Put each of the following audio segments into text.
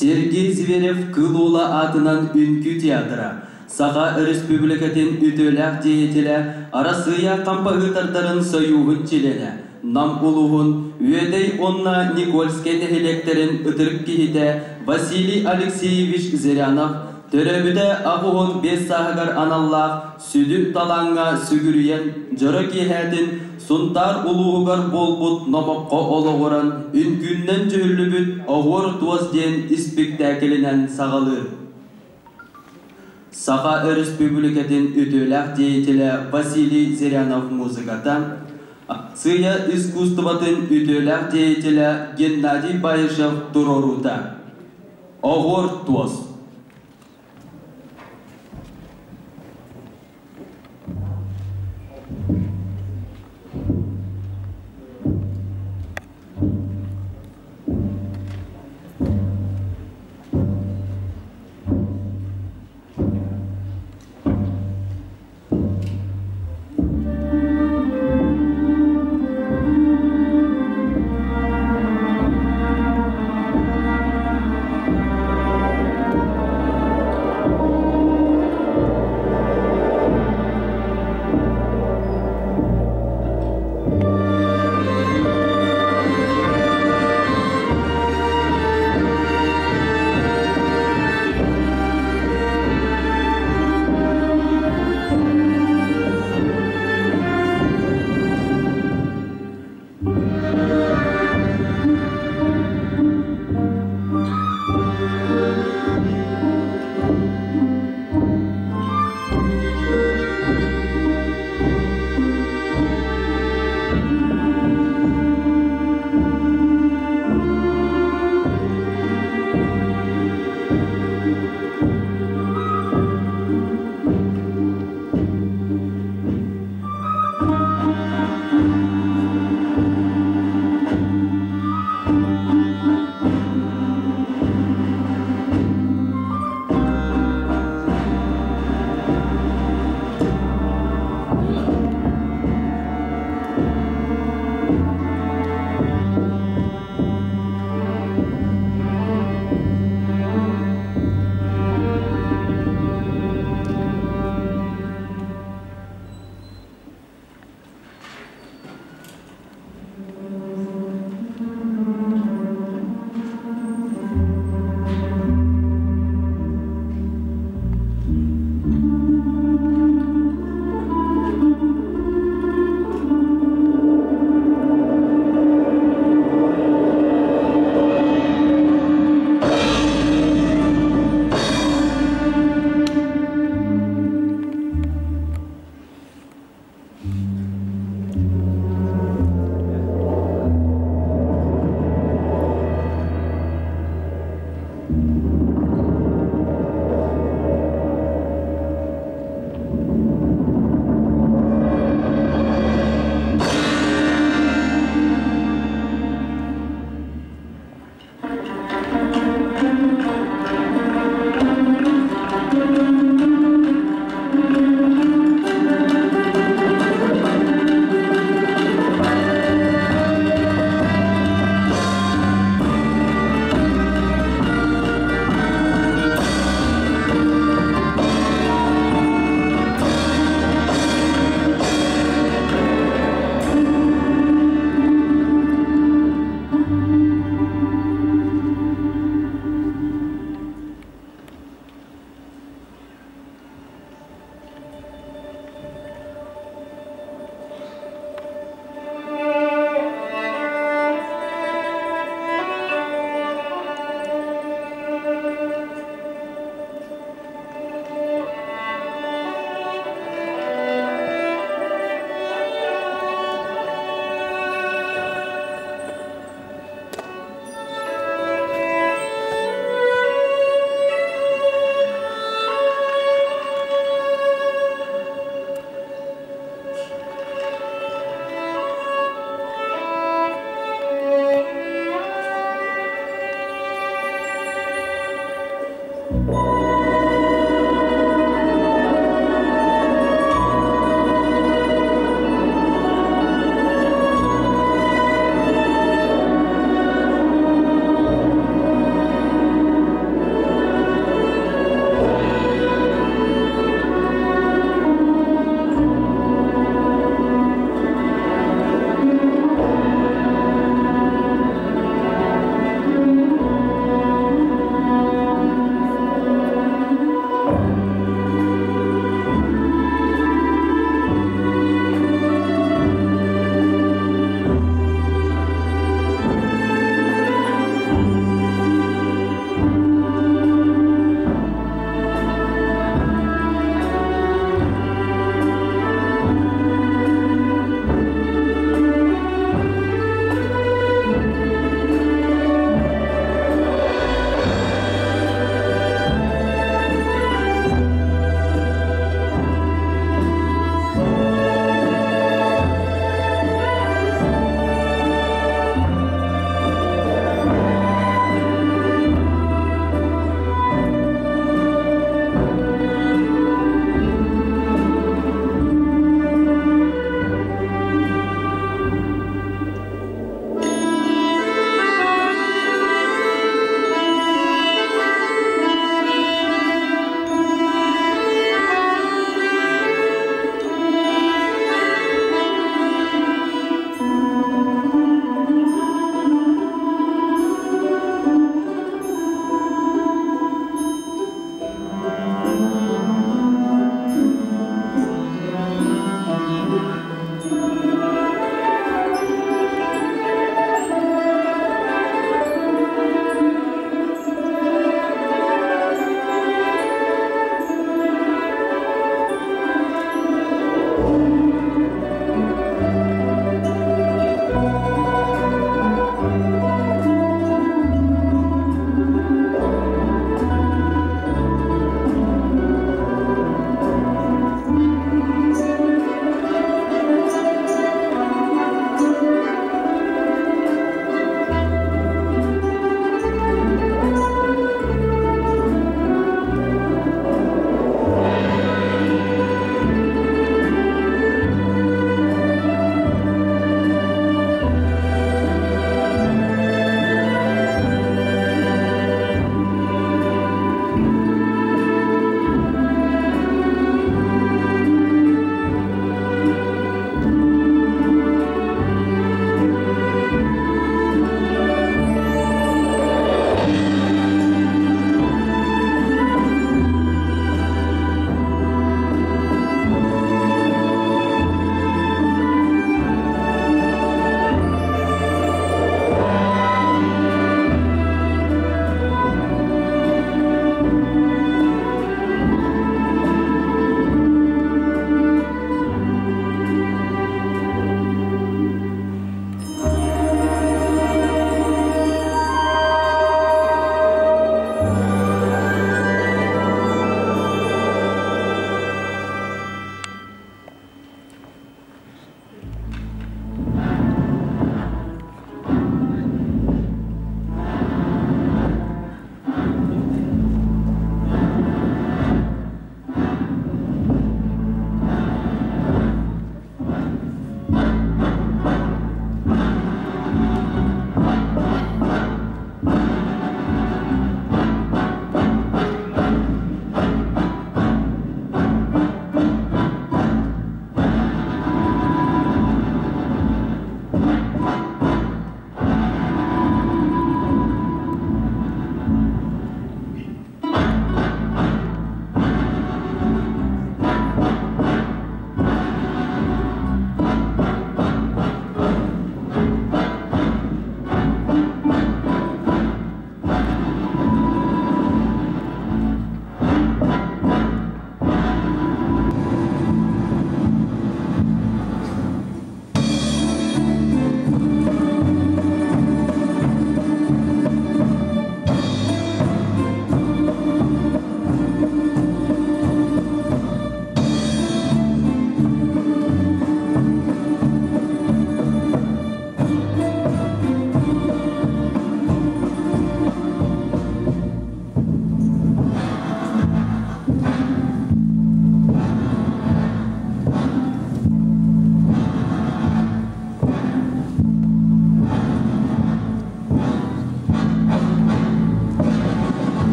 Сергей Зверев Кыыл Уола аатынан Үҥкүү театра, Саха Өрөспүүбүлүкэтин үтүөлээх деятелэ, Арассыыйа хампаһыытардарын сойууһун чилиэнэ, Нам улууһун Үөдэй уонна Никольскай нэһилиэктэрин ытырык киһитэ Василий Алексеевич Зырянов төрөөбүтэ 85 сааһыгар аналлаах сүдү талааҥҥа сүгүрүйэн дьоро киэһээтин Сунтаар улууһугар буолбут номоххо олоҕуран үҥкүүннэн дьүһүллүбүт Оһуор туос диэн испиктээкилинэн саҕалыыр. Саха Өрөспүүбүлүкэтин үтүөлээх деятелэ Василий Зырянов музыката, Сыыйа искусствотын үтүөлээх деятелэ Геннадий Баишев туруоруута. Оһуор туос.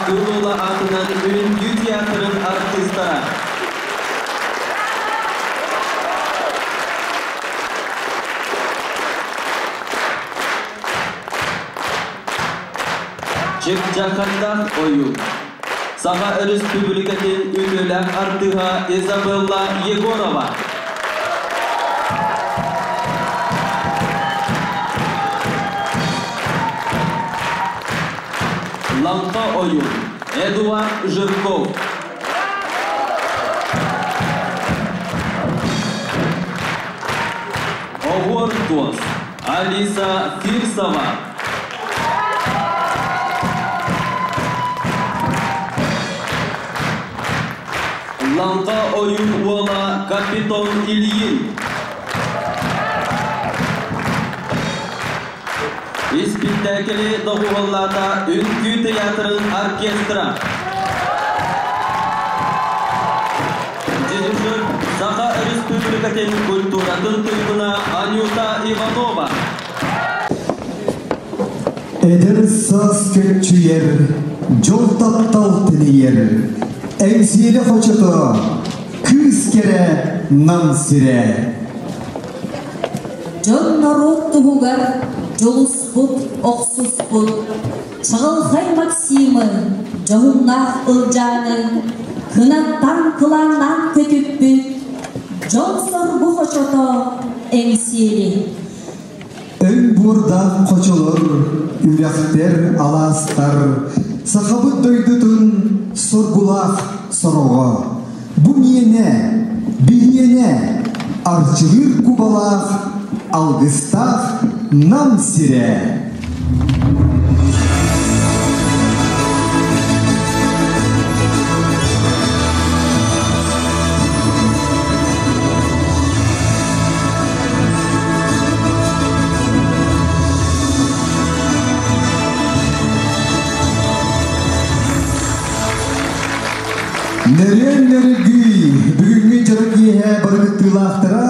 Ылола аатынан Үҥкүү театрын артыыстара. Чыпчахандаах ойуу. Саха Өрөспүүбүлүкэтин үтүөлээх артыыһа Изабелла Егорова. Лампа ойун Эдуард Жирков. Оһуор туос Алиса Фирсова. Лаҥха ойуун уола Капитон Ильин. Испиктээкили доҕуһуоллаата Үҥкүү тыйаатырын оркестра. Дирижер Саха Өрөспүүбүлүкэтин культуратын туйгуна Анюта Иванова. Эдэр саас көччүйэр, дьол таптал тэнийэр, Эҥсиэли хочото, кыыс кэрэ Нам сирэ. Дьон норуот туһугар дьулуспут, охсуспут Чаҕылхай Максимы, дьоһуннаах Ылдьааны кынаттаан кылааннаан көтүппүт дьол-соргу хочото Эҥсиэли. Өҥ буордаах хочолор, үрэхтэр, алаастар, сахабыт дойдутун соргулаах сороҕо. Бу миэнэ, биһиэнэ, арчылыыр кубалаах, алгыстаах Нам сирэ. Нөрүөн нөргүй, бүгүҥҥү дьоро киэһэ бары кыттыылаахтара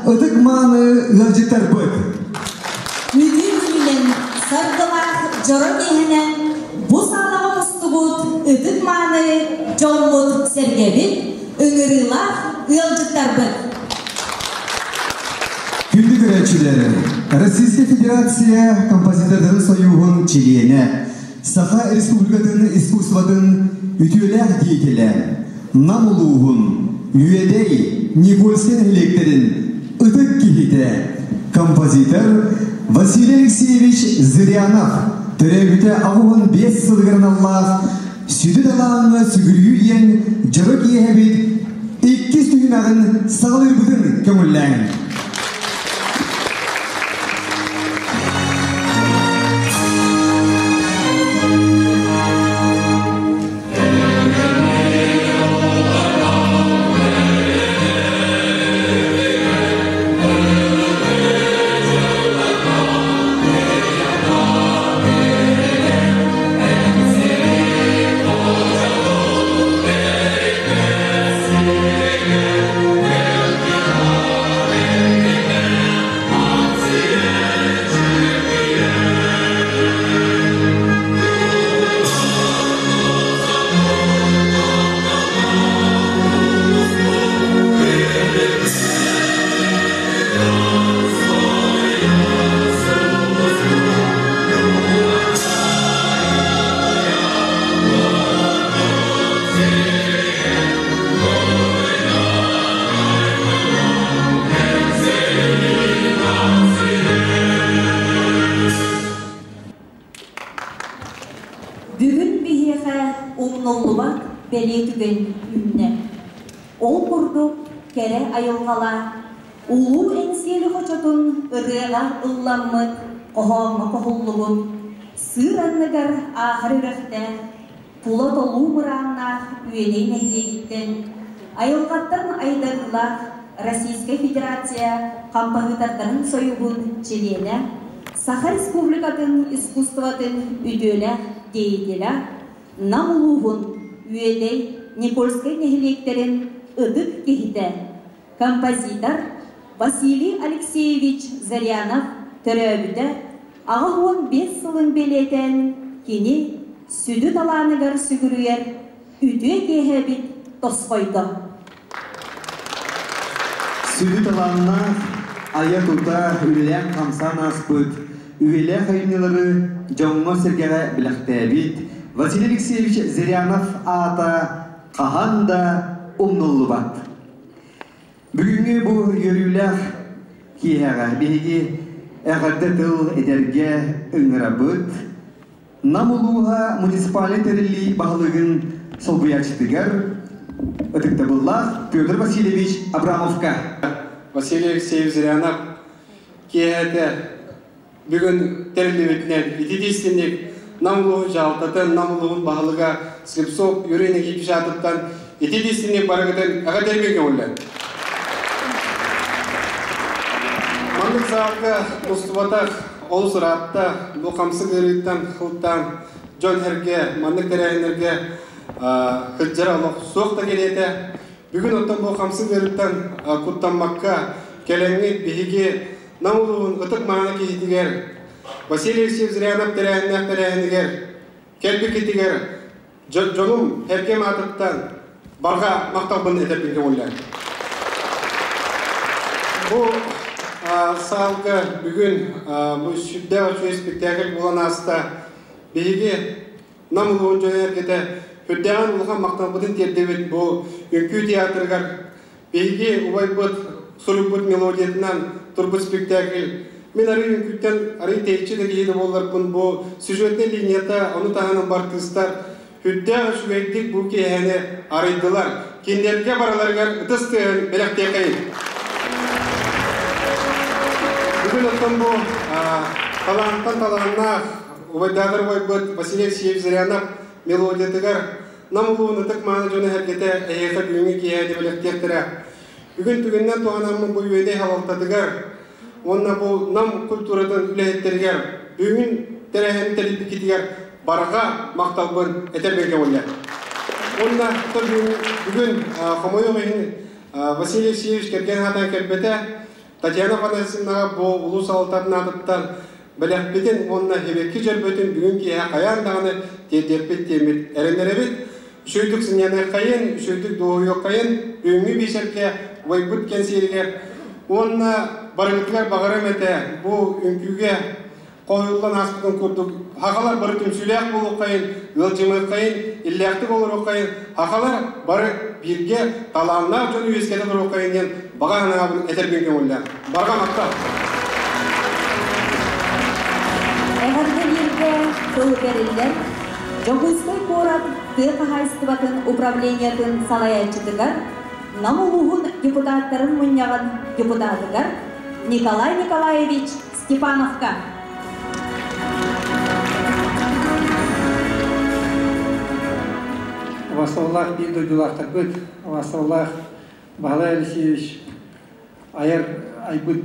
ытык мааны ыалдьыттарбыт. Үтүө күнүнэн, саргылаах дьоро киэһэнэн бу саалаҕа мустубут ытык мааны дьоммут-сэргэбит, ыҥырыылаах ыалдьыттарбыт. Күндү көрөөччүлэр, Российскай Федерация композитордарын союһун чилиэнэ, Саха Республикатын искусствотын үтүөлээх деятелэ, Нам улууһун, Үөдэй, Никольскай нэһилиэктэрин ытык киһитэ, композитор Василий Алексеевич Зырянов төрөөбүтэ 85 сылыгар аналлаах Сүдү талааҥҥа сүгүрүйүү диэн дьоро киэһэбит иккис түһүмэҕин саҕалыырбытын көҥүллээҥ. Бүгүн биһиэхэ умнуллубат бэлиэ түгэн үүннэ. Ол курдук кэрэ айылҕалаах Улуу Эҥсиэли хочотун ырыаҕа ылламмыт, хоһооҥҥо хоһуллубут, сыыр анныгар ааһар үрэхтээх, тула толуу мырааннаах Үөдэй нэһилиэгиттэн айылҕаттан айдарыылаах Российскай Федерация хампаһыытардарын союһун чилиэнэ, Саха Республикатын искусствотын үтүөлээх деятеля, Нам улууһун Үөдэй, Никольскай нэһилиэктэрин ытык киһитэ, композитор Василий Алексеевич Зырянов төрөөбүтэ 85 сылын бэлиэтээн кини сүдү талааныгар сүгүрүйэр үтүө киэһэбит тосхойдо. Сүдү талааннаах айа-тута үлэлээн-хамсаан ааспыт, үйэлээх айымньылары дьоҥҥо-сэргэҕэ бэлэхтээбит Василий Алексеевич Зырянов аата хаһан да умнуллубат. Бүгүҥҥү бу үөрүүлээх киэһэҕэ биһиги эҕэрдэ тыл этэргэ ыҥырабыт. Нам улууһа муниципальнай тэриллии баһылыгын солбуйааччытыгар ытыктабыллаах Петр Васильевич Абрамовка. Василий Алексеевич Зырянов киэһэтэ бүгүн тэриллибитинэн ититии истинник Нам улууһун дьаһалтатын, Нам улууһун баһылыга Слепцов Юрий Никитич аатыттан ититии истинник барыгытын эҕэрдэлииргэ көҥүллэн. Маннык саалга устубатах олус ыраатта, бу хамсык ыарыыттан сылтаан дьон-сэргэ маннык тэрээһиннэргэ сылдьара олох суох да кэриэтэ. Бүгүн оттон бу хамсык ыарыыттан куттаммакка кэлэҥҥит биһиги Нам улууһун ытык-мааны киһитигэр Василий Алексеевич Зырянов тэрээһиннээх тэрээһинигэр кэлбиккитигэр дьонум эркэм аатыттан барҕа махталбын этэрбин көҥүллээн. Бу саалга бүгүн бу сүрдээх үчүгэй спектакль буолан ааста. Биһиги Нам улууһун дьоно эргэтэ сүрдээҕин улахан махталбытын тиэрдэбит бу үҥкүү театрыгар. Биһиги убайбыт суруйбут мелодиятынан турбут спектакль мин арыы үҥкүүттэн арыы тэйиччи да киһи да буолларбын бу сюжетнай линията, ону таһынан артыыстар сүрдээх үчүгэйдик бу киэһэни арыйдылар. Кинилэргэ барыларыгар ытыс тыаһын бэлэхтиэхэйин. Бүгүн оттон бу талаантан талааннаах убайдаатар убайбыт Василий Алексеевич Зырянов мелодиятыгар Нам улууһун ытык-мааны дьоно эһэргэтэ эһиэхэ бүгүҥҥү киэһэ бэлэхтиэхтэрэ. Бүгүн түгэнинэн туһанаммын бу үөдэй халалтатыгар уонна бу Нам культуратын үлэһиттэригэр бүгүн тэрээһин тэрийбиккитигэр барҕа махталбын этэрбин көҥүллэр. Уонна бүгүн хомойуох иһин Василий Алексеевич кэргэн аатан кэлбэтэ. Татьяна Афанасьевнаҕа бу улуус салалтатын аатыттан бэлэхпитин уонна эбэкки дьөрбөтүн бүгүн киэһэ хайаан даҕаны тиэрдиэхпит диэммит эрэнэрэбит. Үчүгэйдик сынньаныаххайын, үчүгэйдик дуоһуйуоххайын, бүгүҥҥү биэчэргэ убайбыт кэнсиэригэр уонна барыгытыгар баҕарым этэ бу үҥкүүгэ хоһуйуллан ааспытын курдук хахалар бары түмсүүлээх буолуоххайын, ыалдьымыаххайын, иллээхтик олоруоххайын, хахалар бары бииргэ талааннаах дьон үөскэтэн олоруоххайын диэн баҕа санаабын этэрбин көҥүллээн. Барҕа махтал! Эҕэрдэлииргэ тыл бэриллэр Дьокуускай куорат тыа хаһаайыстыбатын управлениетын салайааччытыгар Нам улууһун депутаттарын мунньаҕын депутатыгар Николай Николаевич Степановка. Убастабыллаах биир дойдулаахтарбыт, убастабыллаах Баһылай Алексеевич айар айбыт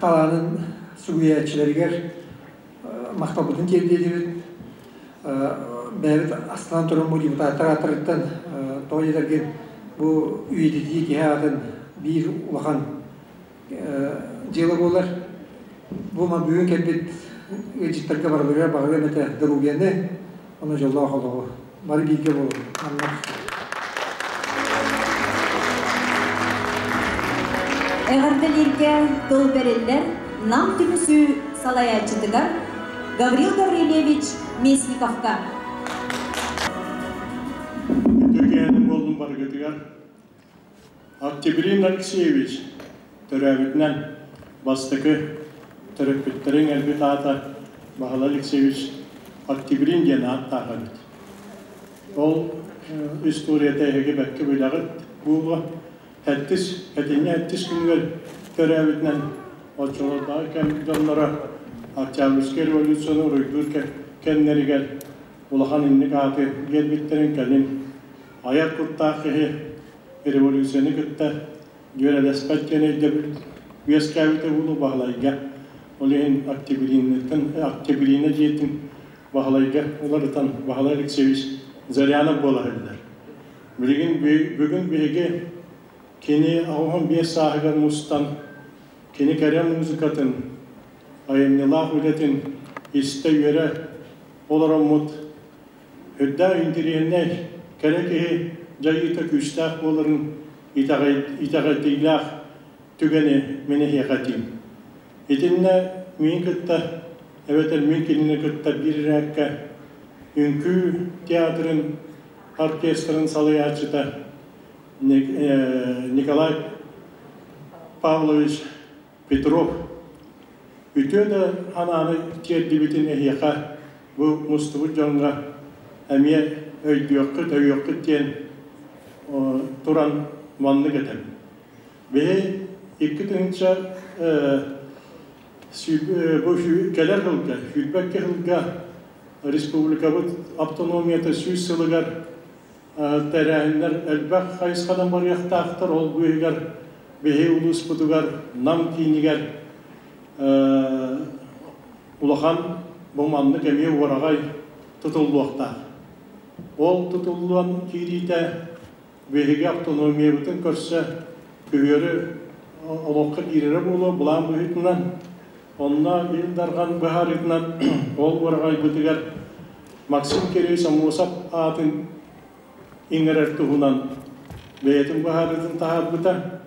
талаанын сүгүрүйээччилэригэр махталбытын тиэрдиэдибит. Бэйэбит астынан туран бу депутаттар ааттарыттан тоҕо диэтэргин бу үйэтитии киһи аатын биир улахан дьыала буолар. Бу бүгүн кэлбит ыалдьыттарга барыларыгар баҕарыам этэ доруобуйаны, ону дьоллоох олоҕу. Бары бииргэ буолуҥ. Анна. Эҕэрдэлииргэ тыл бэриллэр Нам түмсүү салайааччытыгар Гаврил Гаврильевич Местниковка. Үтүөкээним буоллун барыгытыгар. Октябрин Алексеевич төрөөбүтүнэн бастакы төрөппүттэриҥ элбит аата Баһылай Алексеевич Октябрин диэн ааттаах эбит. Ол историята эһиги бэркэ билэҕит буолуо. Сэттис, сэтинньи сэттис күнүгэр төрөөбүтүнэн оччолордооҕу кэм дьонноро Октябрьскай революцияны уруйдуур кэмнэригэр улахан инник ааты биэрбиттэрин кэлин айар куттаах киһи революцияны кытта дьүөрэлэспэт диэн өйдөбүл үөскээбитэ буолуо Баһылайга. Ол иһин Октябринаттан Октябрина дьиэтин Баһылайга уларытан Баһылай Алексеевич Зарянов буола сылдьар. Билигин бүгүн биһиги кини 85 сааһыгар мустан кини кэрэ музыкатын, айымньылаах үлэтин истэ-үөрэ олороммут үрдээх интэриэһинэй кэрэ киһи дьайыыта күүстээх буоларын итэҕэтиилээх түгэни мин эһиэхэ этиим. Итиннэ миин кытта эбэтэр мин кинини кытта биир ирээккэ Үҥкүү театрын оркестрын салайааччыта Николай Павлович Петров үтүө да анааны тиэрдибитин эһиэхэ бу мустубут дьоҥҥо эмиэ өйдүөххүт, өйүөххүт диэн туран маннык этэбин. Биһи 2000 бу кэлэр сылга, 22 сылга республикабыт автономията 100 сылыгар тэрээһиннэр элбэх хайысханан барыахтаахтар. Ол быыһыгар биһи улууспутугар Нам киинигэр улахан бу маннык эмиэ уораҕай тутуллуохтаах. Ол тутуллуон киириитэ биһиги автономиябытын көрсө күһүөрү олоххо киирэрэ буолуо былаан быһыытынан. Онно Ил Дархан быһаарыытынан ол уораҕайбытыгар Максим Кириллович Аммосов аатын иҥэрэр туһунан бэйэтин быһаарыытын таһаарбыта.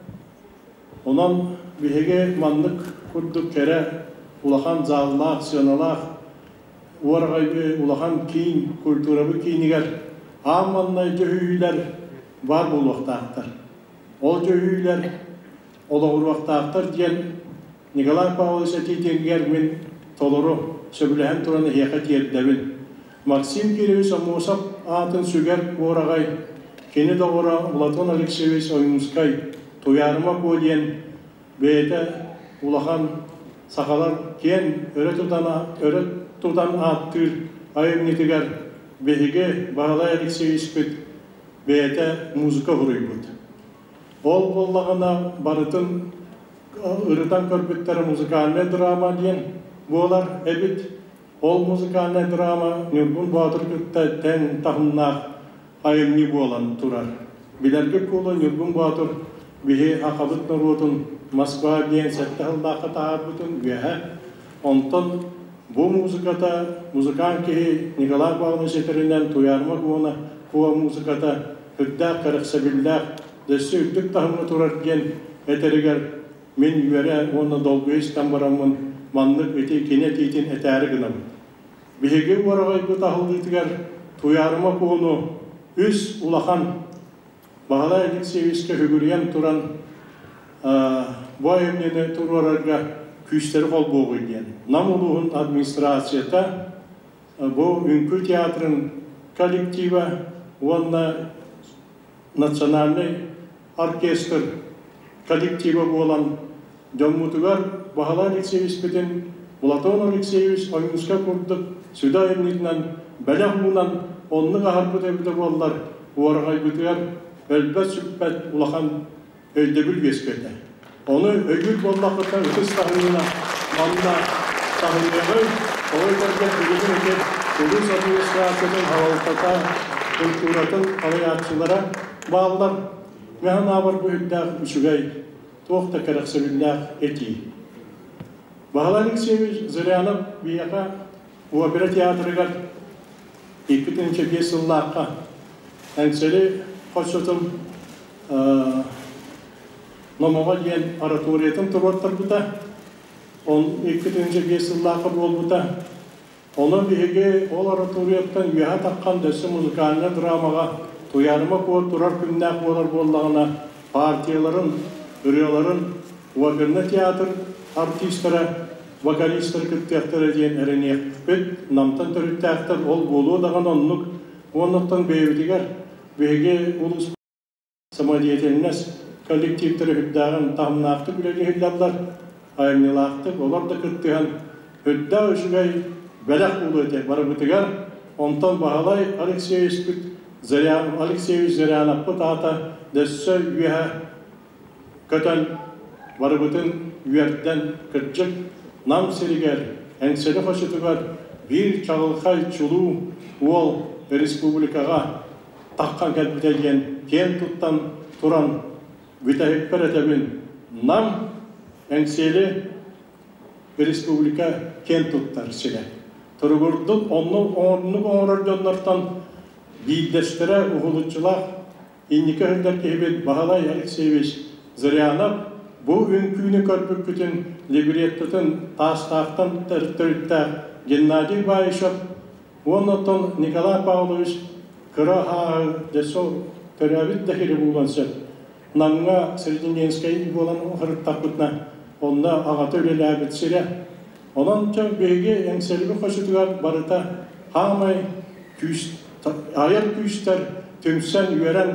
Онон биһиги маннык курдук кэрэ улахан заллаах, сыаналаах уораҕайбы улахан киин, культурабыт киинигэр аан маҥнай дьөһүйүүлэр баар буолуохтаахтар. Ол дьөһүйүүлэр олоҕуруохтаахтар диэн Николай Павлович этиитигэр мин толору сөбүлэһэн туран эһиэхэ тиэрдэбин. Максим Кириллович Аммосов аатын сүгэр уораҕай кини доҕоро Платон Алексеевич Ойуунскай Туйаарыма Куо диэн бэйэтэ улахан сахалар киэн өрө тутан, өрө тутан ааттыыр айымньытыгар биһиги Баһылай Алексеевичпыт бэйэтэ музыка суруйбут. Ол буоллаҕына барытын ырытан көрбүттэрэ музыкальнай драма диэн буолар эбит. Ол музыкальнай драма Ньургун Боотур кытта тэҥ таһымнаах айымньы буолан турар. Билэргит буолуо Ньургун Боотур биһи сахабыт норуотун Москва диэн сэттэ сыллаахха таһаарбытын үөһэ. Онтон бу музыката музыкант киһи Николай Павлович этэринэн Туйаарыма Куона Куо музыката үрдээх кэрэхсэбиллээх, дөссө үрдүк таһымҥа турар диэн этэригэр мин үөрэ уонна долгуйа истэн бараммын маннык ити кини этиитин этээри гынабын. Биһиги уораҕайбыт аһыллыытыгар Туйаарыма Куону үс улахан Баһылай Алексеевичка үгүрүйэн туран бу айымньыны туруорарга күүстэри холбуоҕуй диэн Нам улууһун администрацията бу үҥкүү театрын коллектива уонна национальнай оркестр коллектива буолан дьоммутугар Баһылай Алексеевичпитин Платон Алексеевич Ойуунускай курдук сүдү айымньытынан бэлэх уунан оннук аһарбыт эбитэ буоллар уораҕайбытыгар өлбөт-сүппэт улахан өйдөбүл үөскүөтэ. Ону өйүүр буоллаххытына ытыс таһыҥына манна таһыныаҕыҥ, тоҕо этэргэ билигин ити улуус администрациятын салалтата, культуратын салайааччылара бааллар. Мин санаабар бу үрдээх үчүгэй, туох да кэрэхсэбиллээх этии. Баһылай Алексеевич Зырянов биһиэхэ опера театрыгар 2005 сыллаахха Эҥсэли хочотун Номоҕо диэн ораториятын туруортарбыта. Он 2005 сыллаахха буолбута. Онон биһиги ол ораторияттан үөһэ таххан дөссө музыкальнай драмаҕа Туйаарыма Куо турар күннээх буолар буоллаҕына партияларын, ырыаларын опернай театр артистара, вокалистара кыттыахтара диэн эрэниэхпит. Намтан төрүттээхтэр ол буолуо даҕаны оннук. Уоннаттан бэйэбитигэр биһиги улуус самодеятельность коллективтара үрдээҕин таһымнаахтык үлэлиһиллэллэр, айымньылаахтык олор да кыттыһан үрдээх үчүгэй бэлэх буолуо этэ барыбытыгар. Онтон Баһылай Алексеевичпыт Алексеевич Зыряновпыт аата дөссө үөһэ көтөн барыбытын үөрдэн кырдьык Нам сиригэр Эҥсэли хочотугар биир чаҕылхай чулуу уол республикаҕа таххан кэлбитэ диэн киэн туттан туран бүтэһикпэр этэбин Нам Эҥсиэли республика киэн туттар сирэ. Туругурдун оннук оҥорор дьоннортон биирдэстэрэ уһулуччулаах инники өһүллэр киһибит Баһылай Алексеевич Зырянов бу үҥкүүнү көрбүккүтүн либреттотын Таастаахтан төрүттээх Геннадий Баишев уонна оттон Николай Павлович кыра хааһы дьэ төрөөбүт да киһи буолуон сөп. Намҥа Среднеленскэй буолан ырыттахпытына онно аҕата үлэлээбит сирэ. Онон чэ биһиги Эҥсэлби хочотугар барыта хаамай күүс айар күүстэр түмсэн үөрэн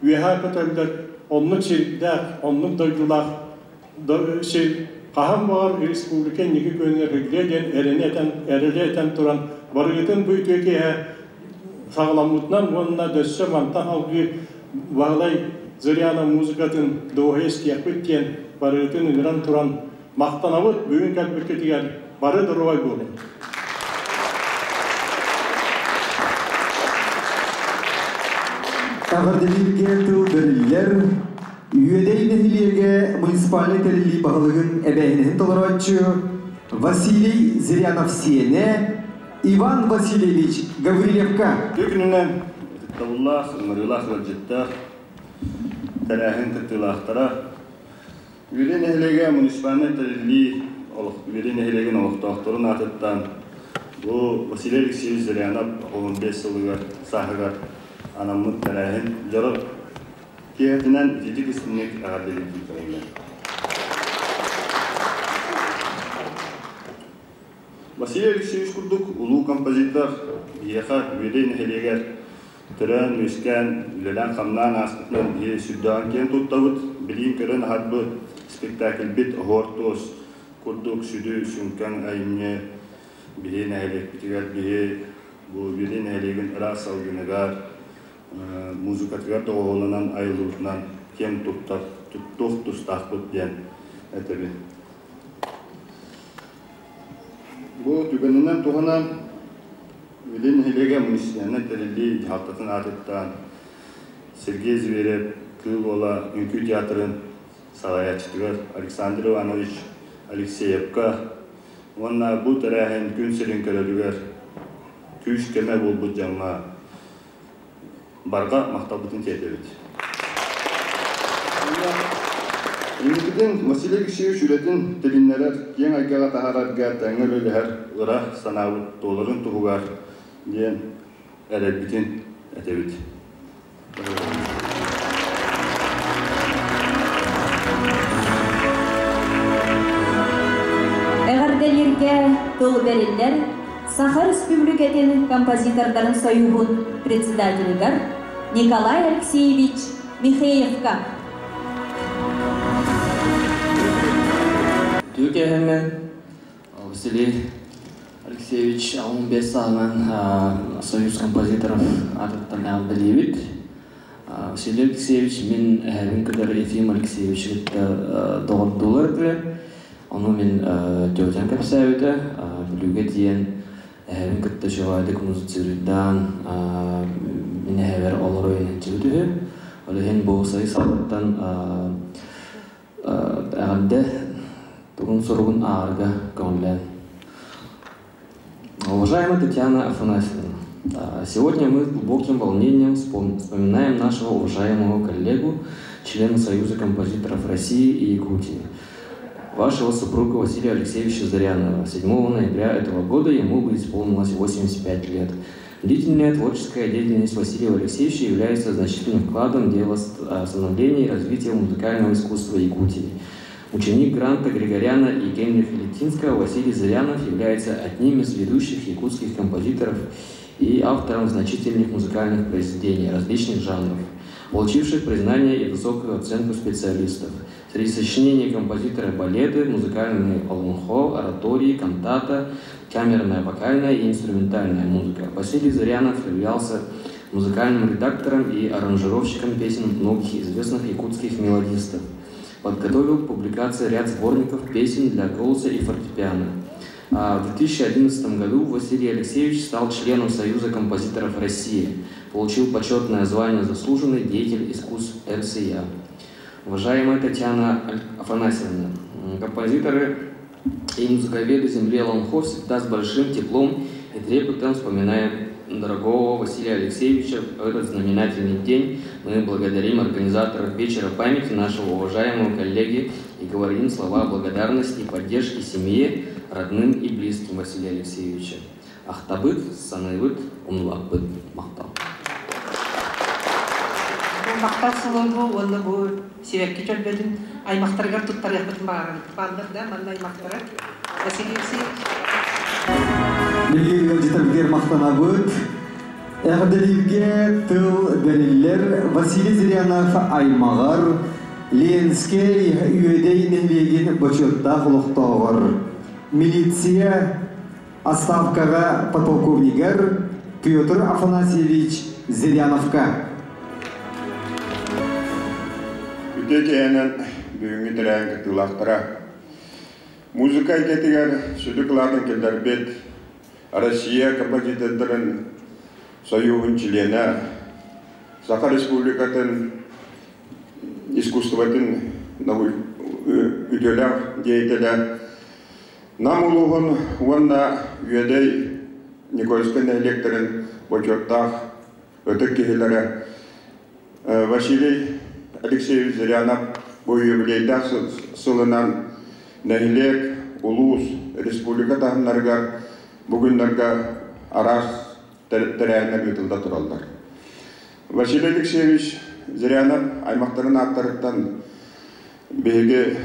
үөһээ көтөллөр оннук сирдээх, оннук дойдулаах сир хаһан баҕар республика инники күөнүгэр һүллүө диэн эрэни этэн, эрэли этэн туран барыгытын бу үтүө киэһэ саҕаламмытынан уонна дөссө мантан алгыы Баһылай Зыряна музыкатын дуоһуйа истиэхпит диэн барыгытын ыҥыран туран махтанабыт бүгүн кэлбиккитигэр бары доруобай буолуҥ. Эҕэрдэлииргэ тыл бэриллэр Үөдэй нэһилиэгэ муниципальнай тэриллии баһылыгын эбээһинэһин толорооччу Василий Зырянов сиэнэ Иван Васильевич Гаврильевка. Күнүнэн ытыктабыллаах, ыҥырыылаах ыалдьыттар, тэрээһин кыттыылаахтара, Үөдэй нэһилиэгэ муниципальнай тэриллии Үөдэй нэһилиэгин олохтоохторун аатыттан бу Василий Алексеевич Зырянов 15 сылыгар сааһыгар анаммыт тэрээһин дьоро киэһэтинэн ититик истиҥник эҕэрдэлиирбин көрөллөр. Василий Алексеевич курдук улуу композитор биһиэхэ Үөдэй нэһилиэгэр төрөөн-үөскээн, үлэлээн-хамнаан ааспытынан биһи сүрдээҕин киэн туттабыт, билиин-көрөн аһарбыт спектакльбит «Оһуор туос» курдук сүдү сүҥкэн айымньы биһи нэһилиэкпитигэр биһи бу Үөдэй нэһилиэгин ыраас салгыныгар, музыкатыгар доҕуһуолланан айыллыбытынан киэн туттар, туттуох тустаахпыт диэн этэбин. Бу түгэнинэн туһанан Үлэ нэһилиэгэ муниципальнай тэриллии дьаһалтатын аатыттан Сергей Зверев Кыыл Уола үҥкүү театрын салайааччытыгар Александр Иванович Алексеевка уонна бу тэрээһин күн сирин көрөрүгэр күүс-көмө буолбут дьоҥҥо барҕа махталбытын тиэрдэбит. Инникитин Василий Алексеевич үлэтин тилиннэрэр, киэҥ эйгэҕэ таһаарарга тэҥҥэ үлэлэһэр ыра санаабыт туоларын туһугар диэн эрэлбитин этэбит. Эҕэрдэлииргэ тыл бэриллэр Саха Республикатын композитордарын союһун председателигэр Николай Алексеевич Михеевка. Түүкэһэҥҥэ Василий Алексеевич 15 сааһынан Союз композиторов аатыттан эҕэрдэлиибит. Василий Алексеевич мин эһэбин кытары Ефим Алексеевич кытта доҕордуулар этилэр. Ону мин тетям кэпсээбитэ, Бүлүүгэ тиийэн эһэбин кытта үчүгэйдик музыцируйдаан мин эһэбэр олоро үөрэнчибит үһү. Ол иһин бу сай саҕаттан эҕэрдэ тугун суругун ааҕарга көҥүллээн. Уважаемая Татьяна Афанасьевна, сегодня мы с глубоким волнением вспоминаем нашего уважаемого коллегу, члена Союза композиторов России и Якутии, вашего супруга Василия Алексеевича Зырянова. 7 ноября этого года ему бы исполнилось 85 лет. Длительная творческая деятельность Василия Алексеевича является значительным вкладом в дело становления и развития музыкального искусства Якутии. Ученик Гранта Григоряна и Генриха Литинского Василий Зырянов является одним из ведущих якутских композиторов и автором значительных музыкальных произведений различных жанров, получивших признание и высокую оценку специалистов. Среди сочинений композитора балеты, музыкальные олонхо, оратории, кантата, камерная, вокальная и инструментальная музыка. Василий Зырянов являлся музыкальным редактором и аранжировщиком песен многих известных якутских мелодистов. Подготовил к публикации ряд сборников песен для голоса и фортепиано. В 2011 году Василий Алексеевич стал членом Союза композиторов России, получил почетное звание «Заслуженный деятель искусств РСЯ». Уважаемая Татьяна Афанасьевна, композиторы и музыковеды земли Олонхо всегда с большим теплом И трепетом вспоминаем дорогого Василия Алексеевича в этот знаменательный день. Мы благодарим организаторов вечера памяти нашего уважаемого коллеги и говорим слова благодарности и поддержки семье, родным и близким Василия Алексеевича. Ахтабыт, саныыбыт, умнубаппыт, махтал. Махтал сылы бу, онно бу сибэкки дьөрбөтүн аймахтарыгар туттарыахпытын баҕарабыт. Бааллар да манна аймахтара. Василий Алексеевич. Билигин ыалдьыттарбытыгар махтанабыт. Эҕэрдэлииргэ тыл бэриллэр Василий Зырянов аймаҕар, Ленскэй Үөдэй нэһилиэгин бочуоттаах олохтооҕор, милиция отставкаҕа подполковнигар Петр Афанасьевич Зыряновка. Үтүө киэһэнэн бүгүҥҥү тэрээһин кыттыылаахтара. Музыка эйгэтигэр сүдү кылаатын киллэрбит Россия композитордарын Союһун чилиэнэ, Саха Республикатын искусствотын үтүөлээх деятелэ, Нам улууһун уонна Үөдэй Никольскай нэһилиэктэрин бочуоттаах ытык киһилэрэ Василий Алексеевич Зырянов бу юбилейдаах сылынан нэһилиэк, улуус, республика таһымнарыгар бу күннэргэ араас тэрээһиннэр ыытылла тураллар. Василий Алексеевич Зырянов аймахтарын ааттарыттан биһиги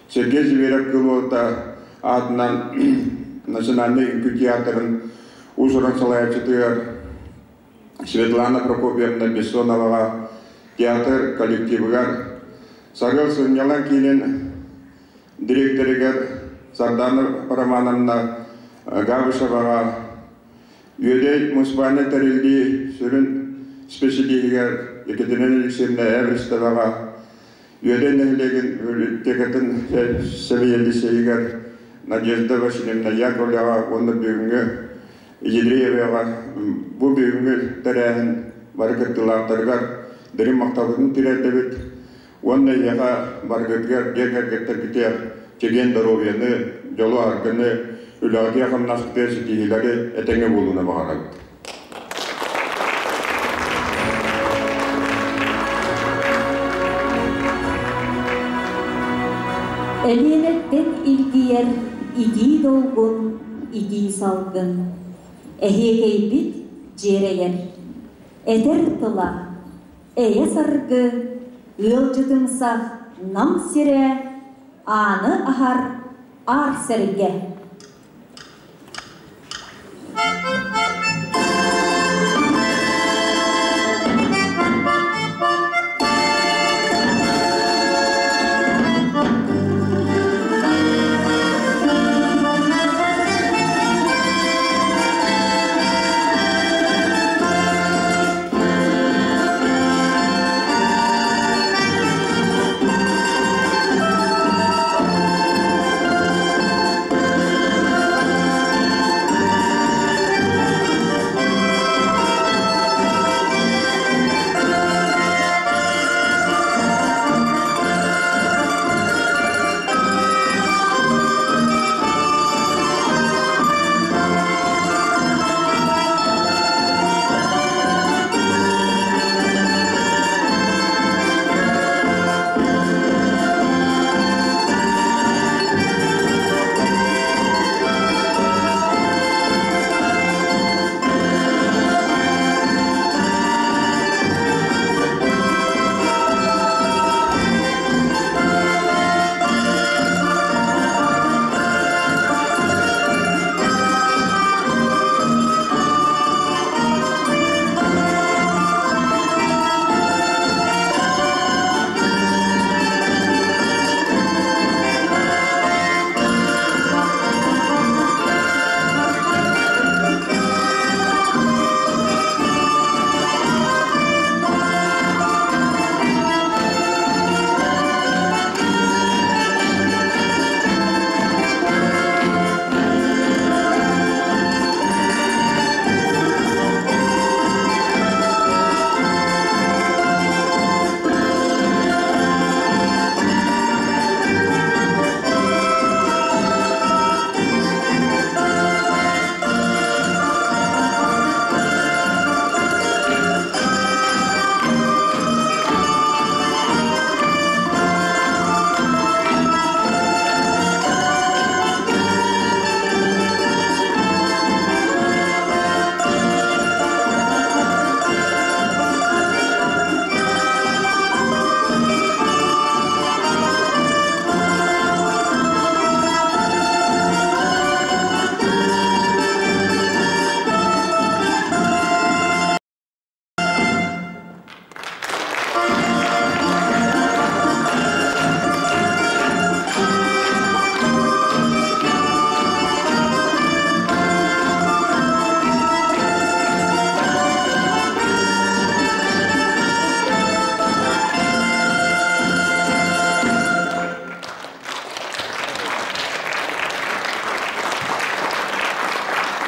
Сергей Зверев Кылуота аатынан Национальнай үҥкүү театрын уус-уран салайааччытыгар Светлана Прокопьевна Бессоноваҕа, театр коллективыгар, Сарыал сынньалаҥ киинин дириэктэригэр Сардана Романовна Габышеваҕа, Үөдэй муниципальнай тэриллии сүрүн специалиһигэр Екатерина Алексеевна Эверстоваҕа, Үөдэй нэһилиэгин библиотекатын сэбиэдиссэйигэр Надежда Васильевна Яковлева уонна бүгүҥҥү Ядрееваҕа бу бүгүҥҥү тэрээһин бары кыттыылаахтарыгар дириҥ махталбытын тириэрдэбит уонна эйиэхэ барыгытыгар дьиэ кэргэттэргитигэр чэгиэн доруобуйаны, дьолу-аргыны, үлэҕитигэр-хамнаскытыгар ситиһиилэри этэҥҥэ буолууну баҕарабыт. Элиэнэттэн илгийэр итии долгун, итии салгын. Эһиэкэйбит дьиэрэйэр. Этэр тыла, эйэ саргы, ыалдьытымсах Нам сирэ, ааны аһар аар сэргэ.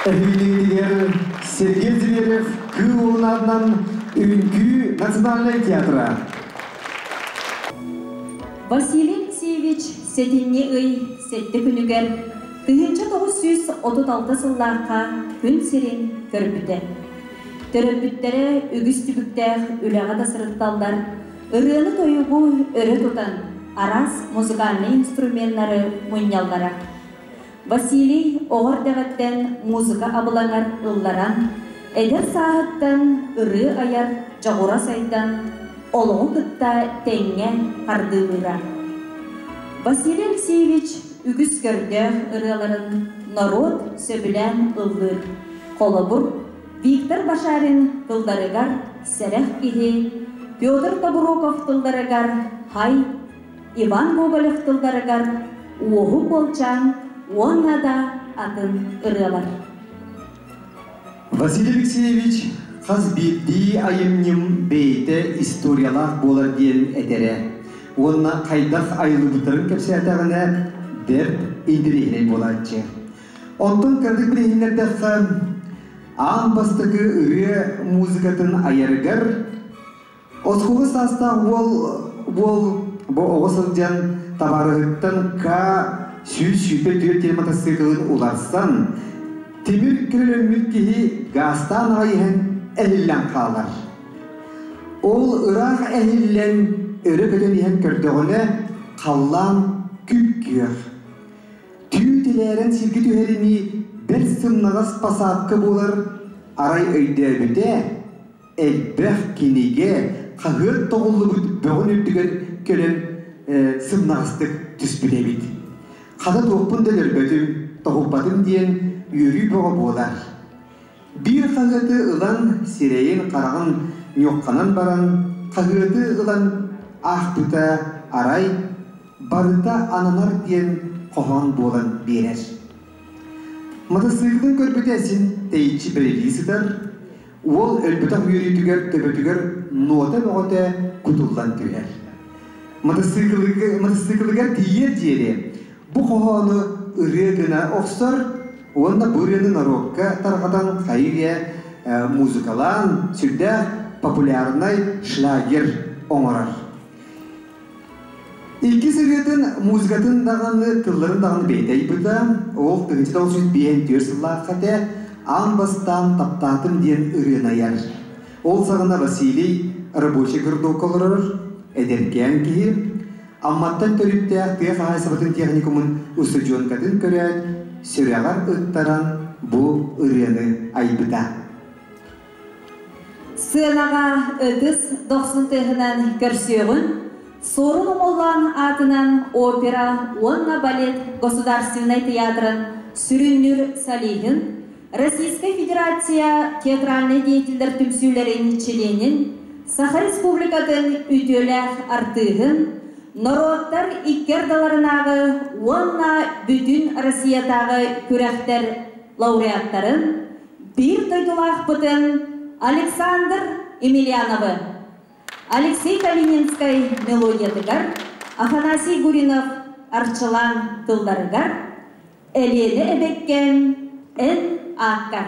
Эһигинигэр Сергей Зверев Кыы уолунаатынан Үҥкүү национальнай театра. Василий Алексеевич сэтинньи ый сэттэ күнүгэр 1936 сыллаахха күн сирин көрбүтэ. Төрөппүттэрэ үгүс түбүктээх үлэҕэ да сырытталлар, ырыаны-тойугу өрө тутан, араас музыкальнай инструменнары мунньаллара. Василий оҕо эрдэҕиттэн музыка абылаҥар ылларан, эдэр сааһыттан ырыа айар дьоҕура сайдан, олоҕу кытта тэҥҥэ хардыылыыра. Василий Алексеевич үгүс көрдөөх ырыаларын норуот сөбүлээн ыллыыр. Холобур, Виктор Башарин тылларыгар «Сэрэх киһи», Петр Тобуроков тылларыгар «Хай», Иван Гоголев тылларыгар «Уоһу Куолчаан» уонна да атын ырыалар. Василий Алексеевич хас биирдии айымньым бэйэтэ историялаах буолар диэн этэрэ уонна хайдах айыллыбыттарын кэпсээтэҕинэ бэрт интэриэһинэй буолааччы. Онтон кыратык билиһиннэрдэххэ, аан бастакы ырыа музыкатын айарыгар Оскуола саастаах уол уол бу оҕо сылдьан табаарыһыттан К 124 диэн матасыыкылын уларсан, тимир көлөлөммүт киһи гаастаан аҕай иһэн эһиллэн хаалар. Ол ыраах эһиллэн өрө көтөн иһэн көрдөҕүнэ, халлаан күп-күөх. Түү тилээрэн сиргэ түһэринии бэрт сымнаҕас посадка буолар, арай өйдөөбүтэ, элбэх кинигэ, хаһыат тоҕуллубут бөҕүн үрдүгэр кэлэн сымнаҕастык түспүт эбит. Хата туохпун да өлөрбөтүм, тоһуппатым диэн үөрүү бөҕө буолар. Биир хаһыаты ылан сирэйин хараҕын ньуохханан баран, хаһыаты ылан аахпыта арай барыта ананар диэн хоһоон буолан биэрэр. Матасыыкылын көрбүтэ син тэйиччи бэрилии сытар, Уол өлбөтөх үөрүүтүгэр төбөтүгэр нуота бөҕөтө кутуллан түһэр. Матасыыкылыгар тиийиэр диэри бу хоһоону ырыа гына охсор уонна бу ырыаны норуокка тарҕатан хайы-үйэ музыкалаан сүрдээх популярнай шлягер оҥорор. Иккис ырыатын музыкатын даҕаны, тылларын даҕаны бэйэтэ айбыта. Ол 1954 сыллаахха этэ аан бастаан «Таптаатым» диэн ырыаны айар. Ол саҕана Василий рабочий городокка олорор, эдэркээн киһи. Амматтан төрүттээх тыа хаһаайыстыбатын техникумун устудьуонкатын көрөөт, сүрэҕэр ыттаран бу ырыаны айбыта. Сыанаҕа ытыс дохсун тыаһынан көрсүөҕүн Суорун Омоллоон аатынан опера уонна балет государственнай театрын сүрүннүүр солиһын, Российскай Федерация театральнай деятеллэр түмсүүлэрин чилиэнин, Саха Республикатын үтүөлээх артыыһын, норуоттар икки ардыларынааҕы уонна бүтүн Россиятааҕы күрэхтэр лауреаттарын, биир дойдулаахпытын Александр Емельяновы, Алексей Калининскай мелодиятыгар, Афанасий Гуринов Арчылаан тылларыгар Элиэнэ эбэккэм эн ааккар.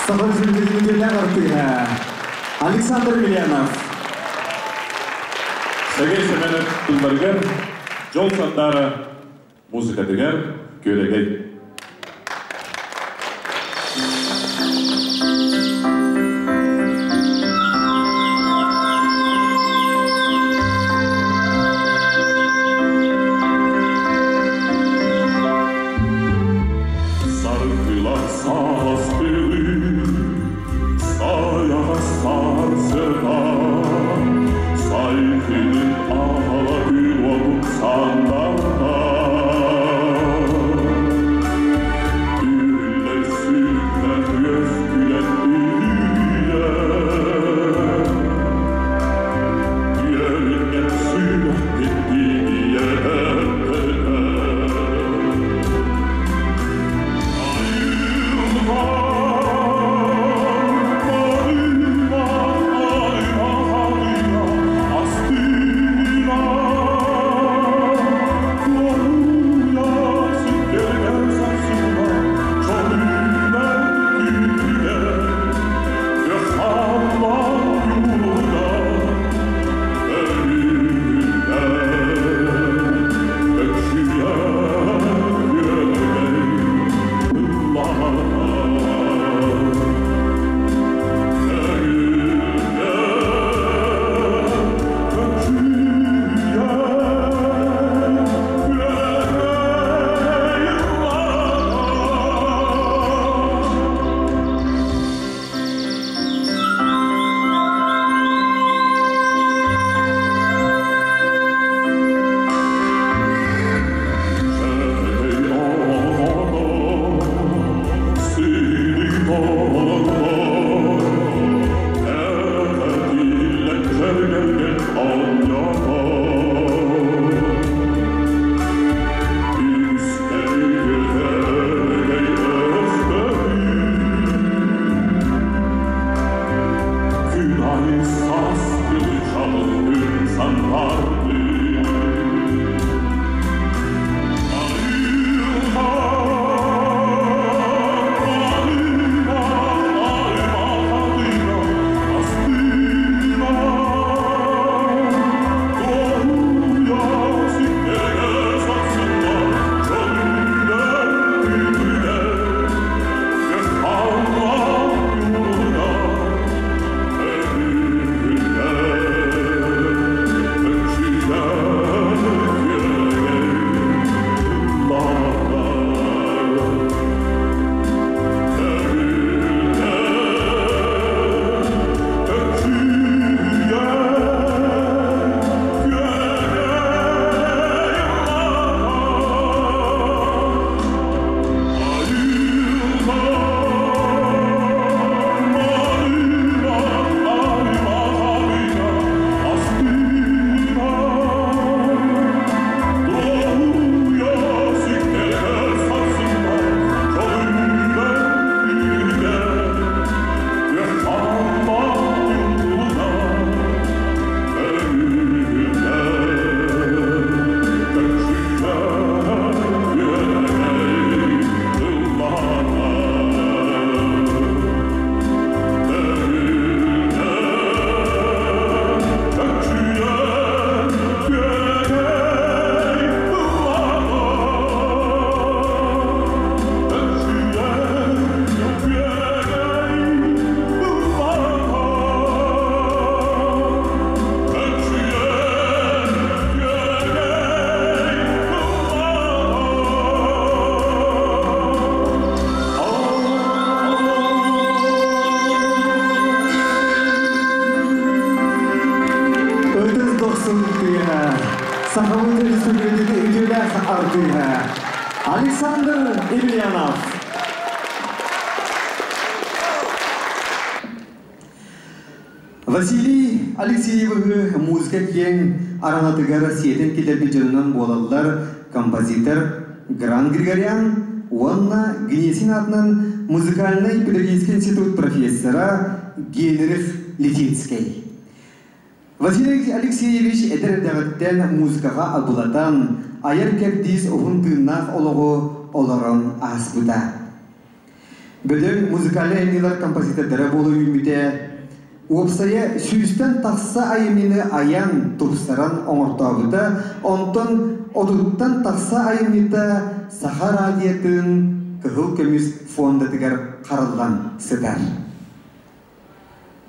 Саха Республикатын үтүөлээх артыыһа Александр Емельянов. Сергей Семенов тылларыгар Дьол Сандаара музыкатыгар Күөрэгэй. Саргылар сааскылыы, сайаҕас сарсыга, сайкынын аала күн сандарда. Үрүллэр сүрдэн үөскүлэн үйэ, үөрүнэн сүрэхпин тиийэ. Ытыс дохсун тыаһа, Сахабыт Республикатын үтүөлээх артыыһа Александр Емельянов. Василий Алексеевиһы музыка киэҥ аранатыгар сиэтэн киллэрбит дьонунан буолаллар композитор Гран Григорян уонна Гнесин аатынан музыкальнай педагогическай институт профессора Генрих Литинскэй. Василий Алексеевич эдэр эрдэҕиттэн музыкаҕа абылатан, айар кэрдиис уһун тыыннаах олоҕу олорон ааспыта. Бөдөҥ музыкальнай айымньылар композитордара буола үүммүтэ. Уопсайа сүүстэн тахса айымньыны айан, тупсаран оҥортообута, онтон отуттан тахса айымньыта Саха радиотын Кыһыл көмүс фондатыгар хараллан сытар.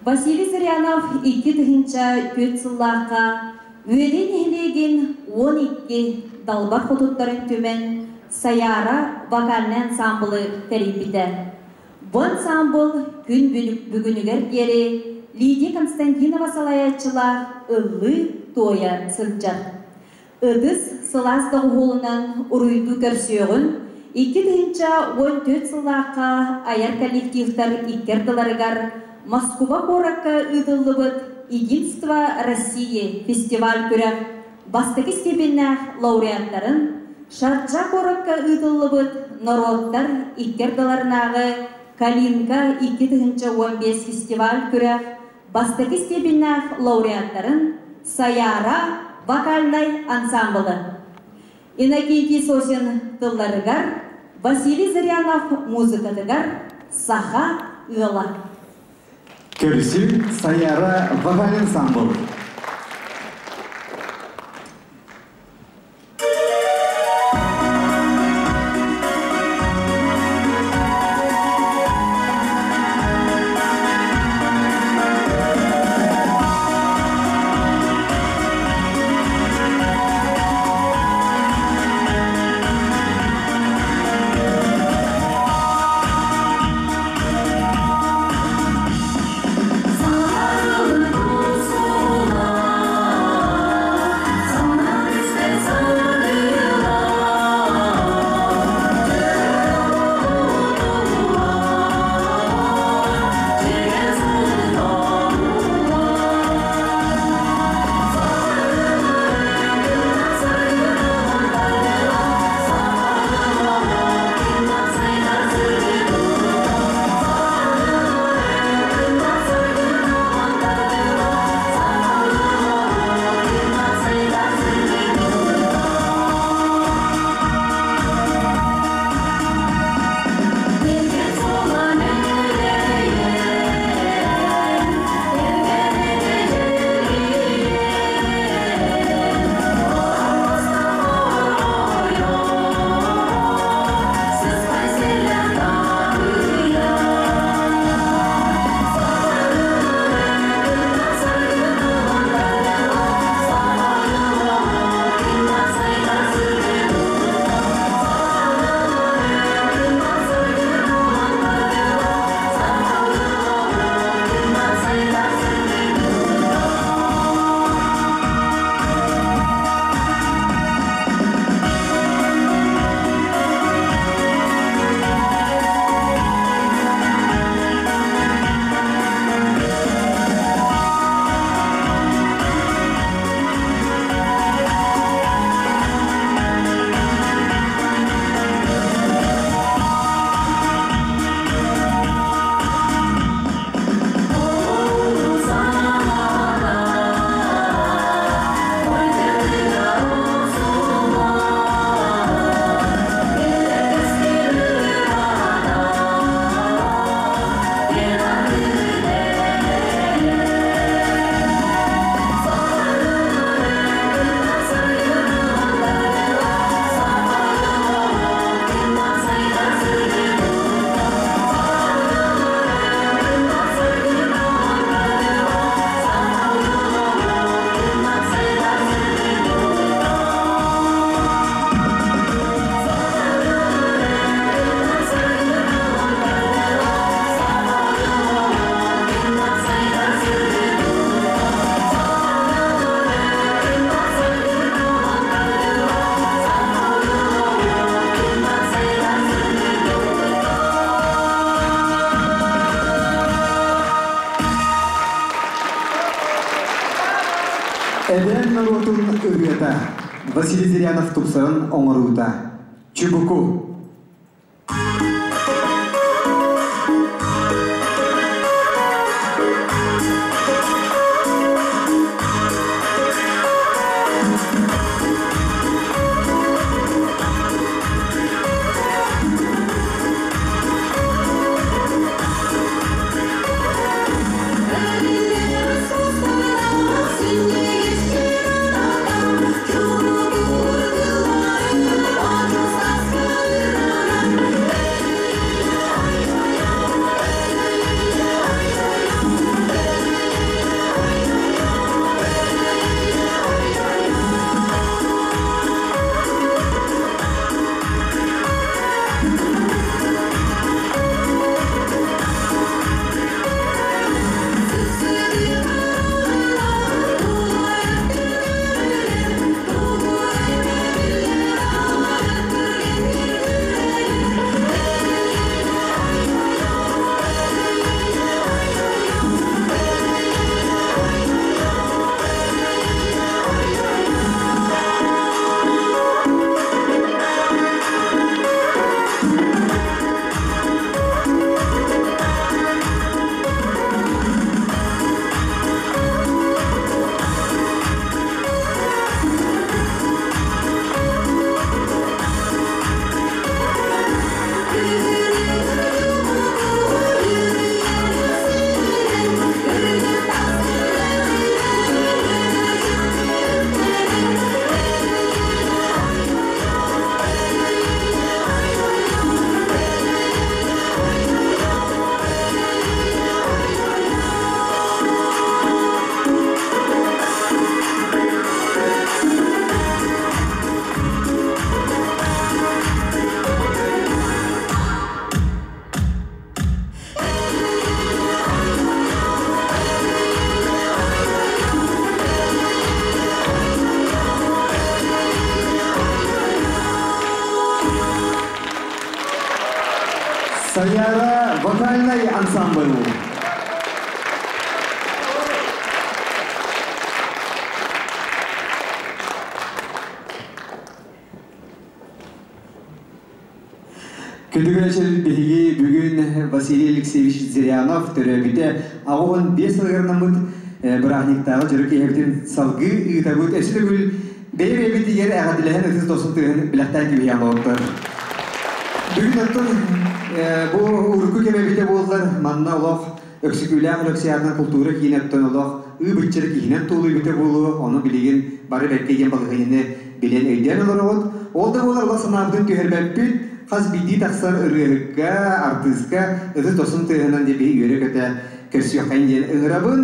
Василий Зырянов 2004 сыллаахха Үөдэй нэһилиэгин 12 далбар хотуттарын түмэн Сайаара вокальнай ансаамбылы тэрийбитэ. Бу ансаамбыл күн бүгүнүгэр диэри Лидия Константинова салайааччылаах ыллыы-туойа сылдьар. Ытыс сылаас доҕуһуолунан уруйдуу көрсүөҕүн 2014 сыллаахха айар коллективтар икки ардыларыгар Москуба куоракка ыытыллыбыт «Единство России» фестиваль-күрэх бастакы степеннээх лауреаттарын Шарджа куоракка ыытыллыбыт норуоттар икки ардыларынааҕы «Калинка 2015» фестиваль-күрэх бастакы степеннээх лауреаттарын Сайаара вокальнай ансаамбылы Иннокентий Сосин тылларыгар, Василий Зырянов музыкатыгар «Саха ыала». Көрсүү Сайаара вокальный ансамбл. Эбээн норуотун ырыата Василий Зырянов тупсаран оҥоруута Чубуку. Күндү биһиги бүгүн Василий Алексеевич Зырянов төрөөбүтэ 85 сылыгар анаммыт бырааһынньыктааҕы дьоро киэһэбитин салгыы ыытабыт. Өссө төгүл бэйэ-бэйэбитигэр эҕэрдэлэһэн ытыс дохсун тыаһын билэхтээн кэбиһиэҕин доҕоттор. Бүгүн оттон бу урукку кэм эбитэ буоллар, манна олох Өксөкүүлээх Өлөксөй аатынан култуура киинэ оттон олох ыы-быччары киһинэн туолуйбута буолуо, ону билигин бары бэркэ диэн балаһыанньаны билэн өйдөөн олороҕут. Ол да буоллар олох санаабытын түһэрбэппит, хас биирдии тахсар ырыаһыкка, артыыска ытыс дохсун тыаһынан диэн биһи үөрэ-көтө көрсүөххэйин диэн ыҥырабын.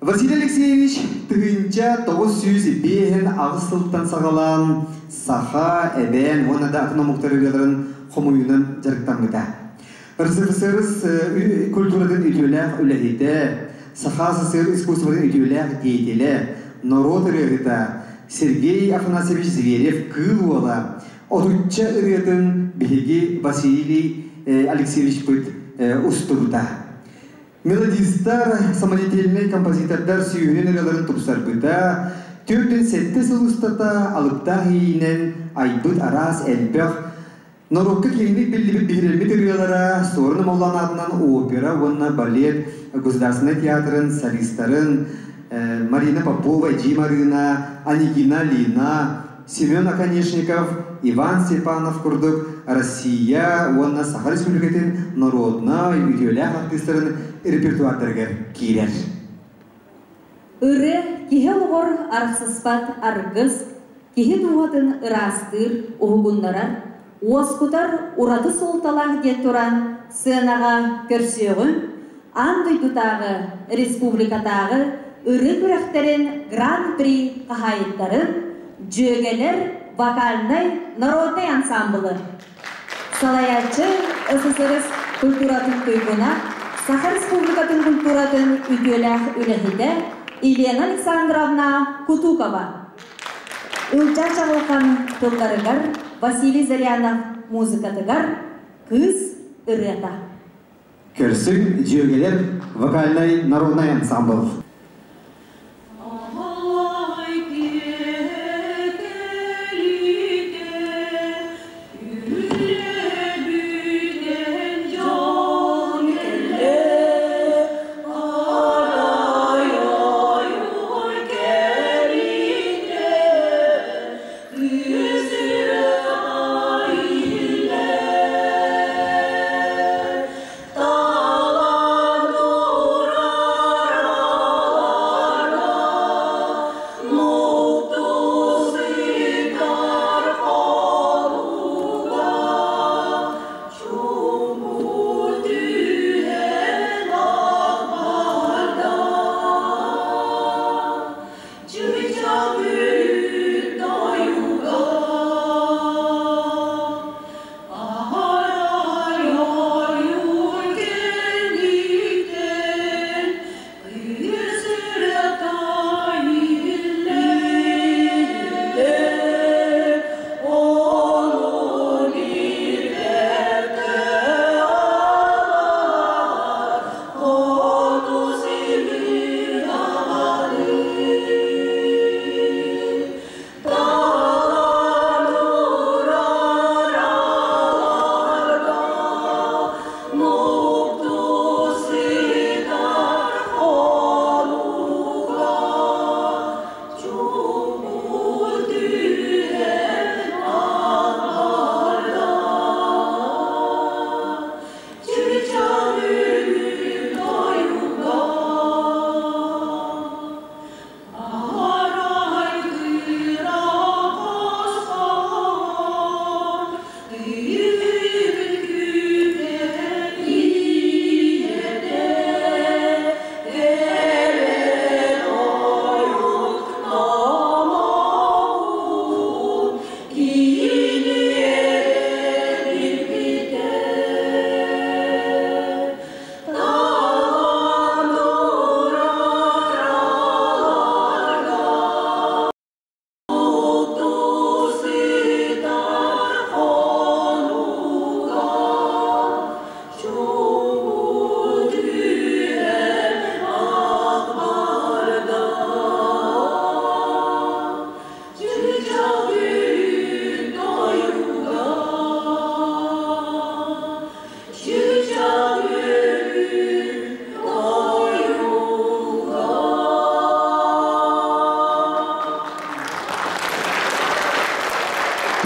Василий Алексеевич 1958 сылтан саҕалаан саха, эбээн уонна да атын омуктар ырыаларын хомуйуунан дьарыктаммыта. РСФСР культуратын үтүөлээх үлэһитэ, Саха СССР искусствотын үтүөлээх деятелэ, норуот ырыаһыта Сергей Афанасьевич Зверев Кыыл Уола отучча ырыатын биһиги Василий Алексеевичпыт устубута. Мелодистар, самодеятельнай композитордар сүүһүнэн ырыаларын тупсарбыта, 47 сыл устата алыптаах иэйиинэн айбыт араас элбэх норуокка киэҥник биллибит биһирэммит ырыалара Суорун Омоллоон аатынан опера уонна балет государственнай театрын солистарын Марина Попова, Эдьиий Марыына, Анегина Лина, Семен Оконешников, Иван Степанов курдук Россия уонна Саха Республикатын норуодунай үтүөлээх артыыстарын репертуардарыгар киирэр. Ырыа киһи олоҕор арахсыспат аргыс, киһи дууһатын ыраастыыр, уһугуннарар, уоскутар ураты суолталаах диэн туран сыанаҕа көрсүөҕүҥ, аан дойдутааҕы, республикатааҕы ырыа күрэхтэрин Гран-при хаһаайыттарын Дьүөгэлэр вокальнай народнай ансаамбылы салайааччы СССР культуратын туйгуна, Саха Республикатын культуратын үтүөлээх үлэһитэ Елена Александровна Кутукова. Ылдьаа Чаҕылхан тылларыгар Василий Зырянов музыкатыгар «Кыыс ырыата». Көрсүҥ, дьүөгэлэр вокальнай народнай ансамбл.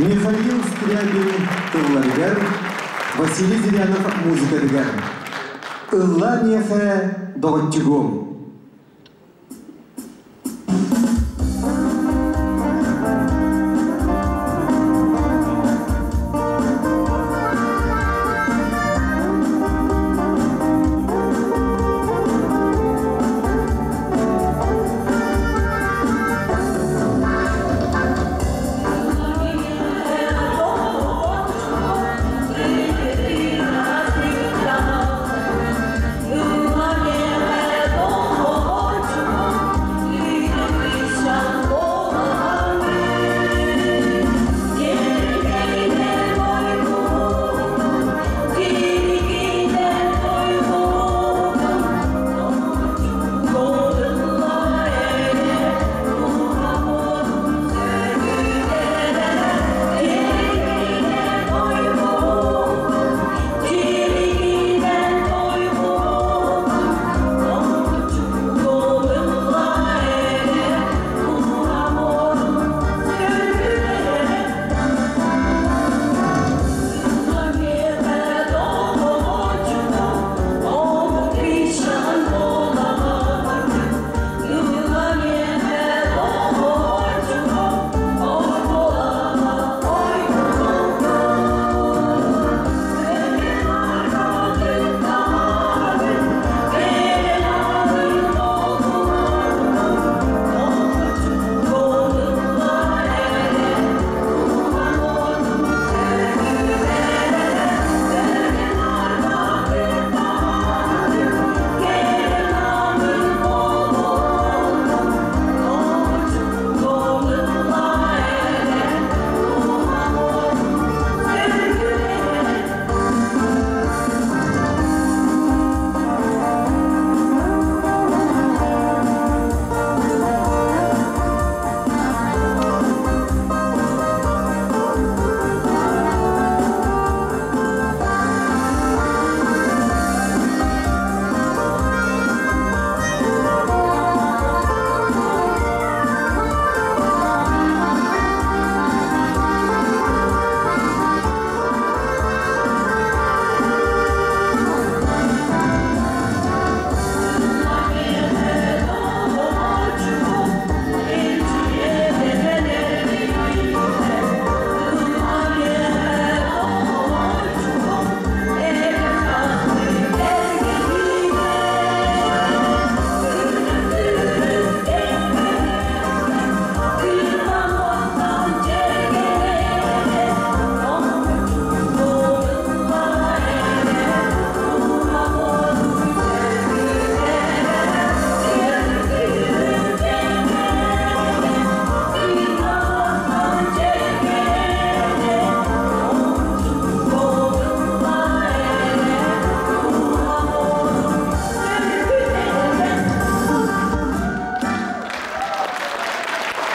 Михаил Скрябин тылларыгар, Василий Зырянов музыкатыгар «Ылла миэхэ доҕоччугуом».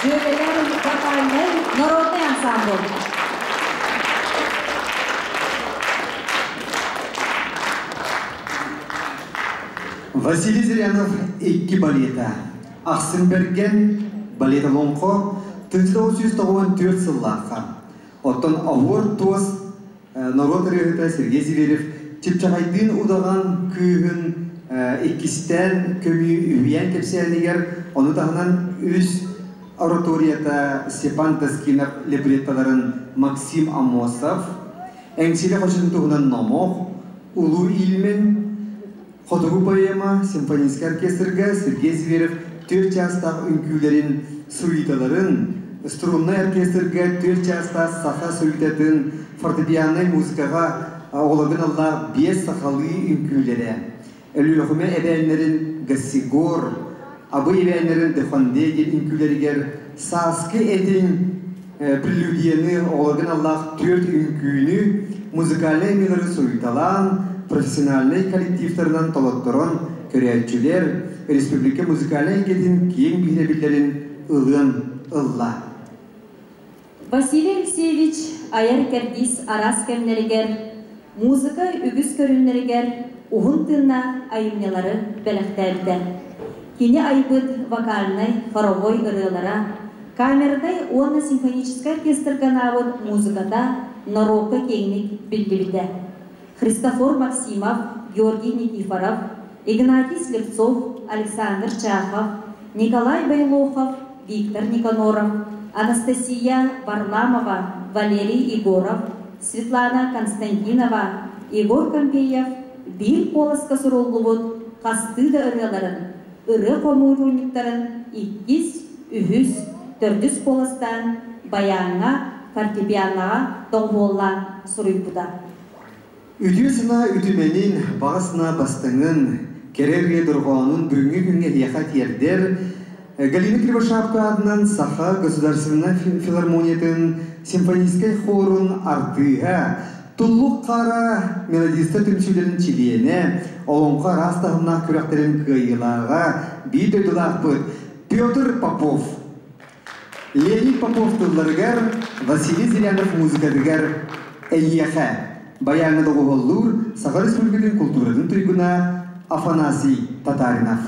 Дьүөгэлэр вокальнай народный ансамбль. Василий Зырянов икки балета. Ахсын Бэргэн балета Лоҥхо 1994 сыллаахха. Оттон Оһуор туос норуот ырыаһыта Сергей Зверев Чыпчаҕайдыын удаҕан кыыһын иккистээн көмүү үһүйээн кэпсээнигэр, ону таһынан үс ораторията Степан Таскинов либреттоларын Максим Аммосов, Эҥсиэлэ хочотун туһунан номох, Улуу Ильмень, Хотугу поэма симфоническай оркестрга Сергей Зверев түөрт чаастаах үҥкүүлэрин суиталарын, струннай оркестрга түөрт чаастаах саха суитатын, фортепианнай музыкаҕа оҕолорго аналлаах биэс сахалыы үҥкүүлэрэ, Өлүөхүмэ эбээннэрин Гассигор, Абый эбээннэрин Дехонде диэн үҥкүүлэригэр Сааскы этиҥ прелюдияны оҕолорго аналлаах түөрт үҥкүүнү музыкальнай ымыылары суруйталаан, профессиональнай коллективтарынан толотторон көрөөччүлэр республика музыкальнай эйгэтин киэҥ биһирэбиллэрин ылыан ылла. Василий Алексеевич айар кэрдиис араас кэмнэригэр, музыка үгүс көрүҥнэригэр уһун тыыннаах айымньылары бэлэхтээбитэ. Кини айбыт вокальнай, хоровой ырыалара, Камернай уонна симфоническай оркестрга анаабыт музыката норуокка киэҥник биллибитэ. Христофор Максимов, Георгий Никифоров, Игнатий Слепцов, Александр Чахов, Николай Байлохов, Виктор Никаноров, Анастасия Варламова, Валерий Егоров, Светлана Константинова, Егор Кампеев биир куоласка суруллубут хастыы да ырыаларын, ырыа хомуурунньуктарын иккис, үһүс, төрдүс куоластаан байааҥҥа, фортепианоҕа доҕуһуоллаан суруйбута. Үтүө санаа үтүмэнин, баҕа санаа бастыҥын, кэрэ ырыа дорҕоонун бүгүҥҥү күҥҥэ эһиэхэ тиэрдэр Галина Кривошапко аатынан Саха государственнай филармониятын симфоническай хорун артыыһа, Туллук Хара мелодистар түмсүүлэрин чилиэнэ, олоҥхо араас таһымнаах күрэхтэрин кыайыылааҕа, биир дойдулаахпыт Петр Попов. Леонид Попов тылларыгар, Василий Зырянов музыкатыгар «Эйиэхэ» байааҥҥа доҕуһуоллуур Саха Республикатын култууратын туйгуна Афанасий Татаринов.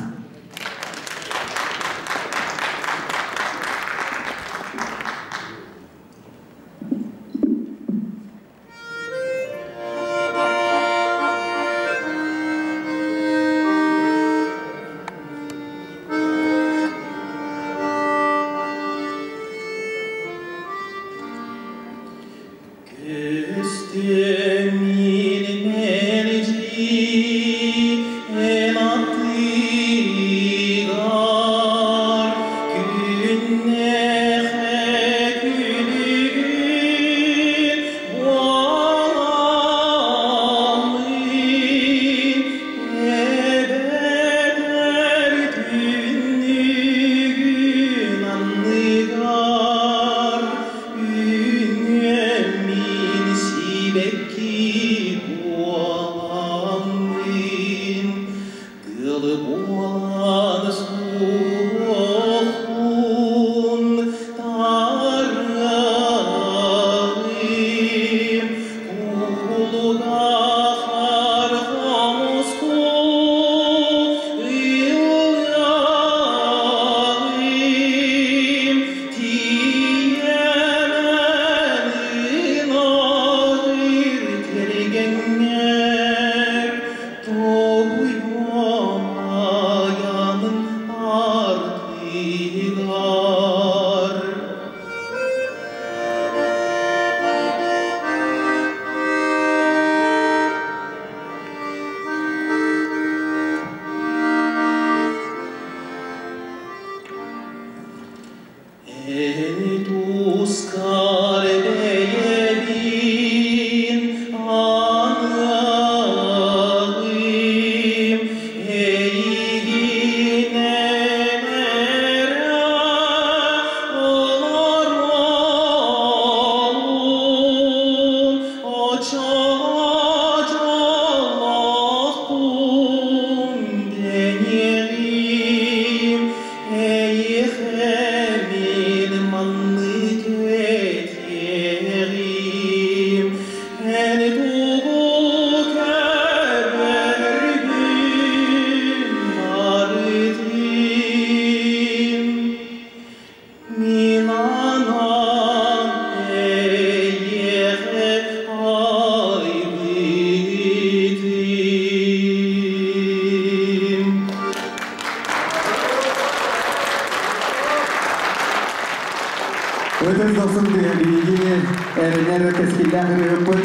Өтөр дохсун биһиги эрэнэр кэскиллээх ырыаһыппыт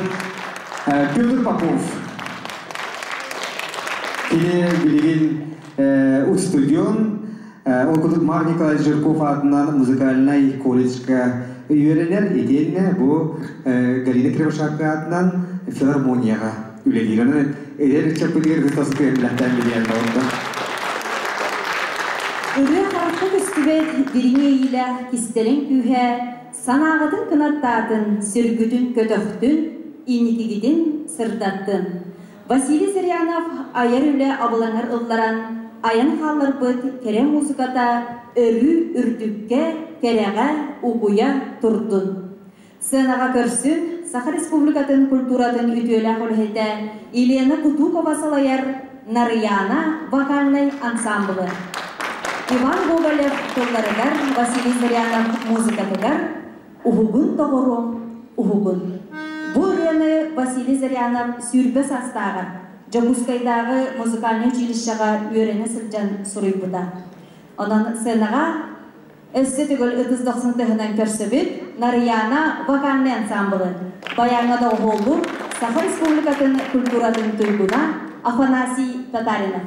Петр Попов. Кини билигин устудьуон, ол курдук Марк Николаевич Жирков аатынан музыкальнай колледжка үөрэнэр, итиэннэ бу Галина Кривошапка аатынан филармонияҕа үлэлиир. Онон эдэр ыччаппытыгар кытта билэхтээн билиэн оҕотто. Ырыа харахха көстүбэт дириҥ иэйиилээх кистэлэҥ күүһэ санааҕытын кынаттаатын, сүргүтүн көтөхтүн, инникигитин сырдаттын. Василий Зырянов айар үлэ абылаҥар ылларан, айан хаалларбыт кэрэ музыката өрүү үрдүккэ, кэрэҕэ угуйа турдун. Сценаҕа көрсүн Саха Республикатын культуратын үтүөлээх үлэһитэ Елена Кутукова салайар Нарыйаана вокальнай ансамблы. Иван Гоголев тылларыгар, Василий Зырянов музыкатыгар Уһугун доҕоруом, уһугун. Бу ырыаны Василий Зырянов 20 саастааҕар Дьокуускайдааҕы музыкальнай училищеҕа үөрэнэ сылдьан суруйбута. Онон сценаҕа өссө төгүл ытыс дохсун тыһынан көрсөбүт Нарыйаана вокальнай ансамблы, баяҥҥа доҕуһуоллуур Саха Республикатын культуратын туйгуна Афанасий Татаринов.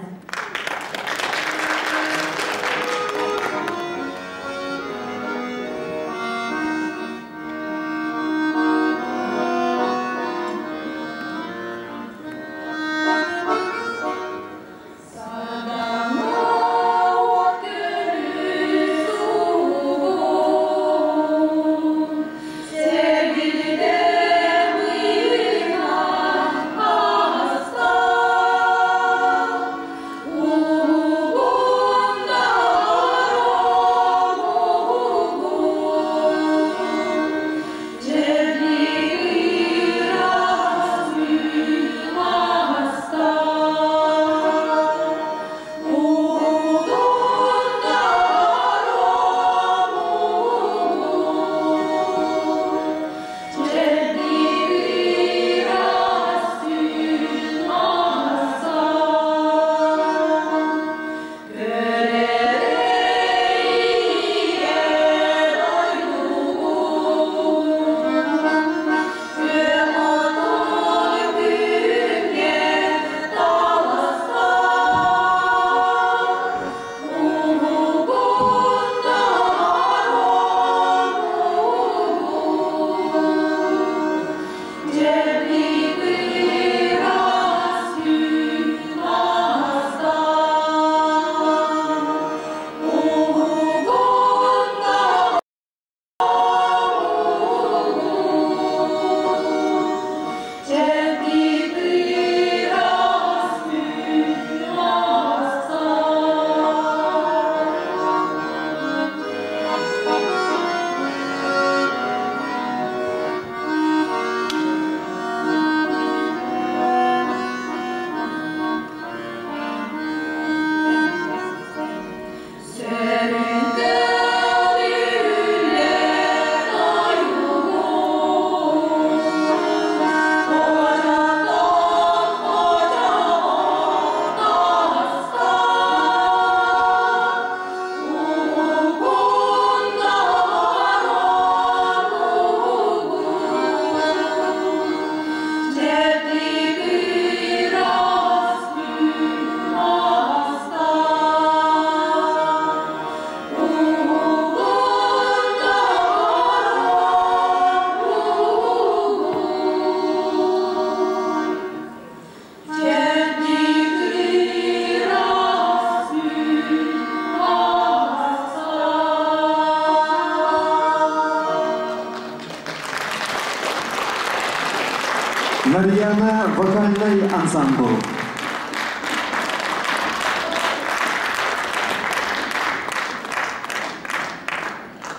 Нарьяна вокальный ансамбль.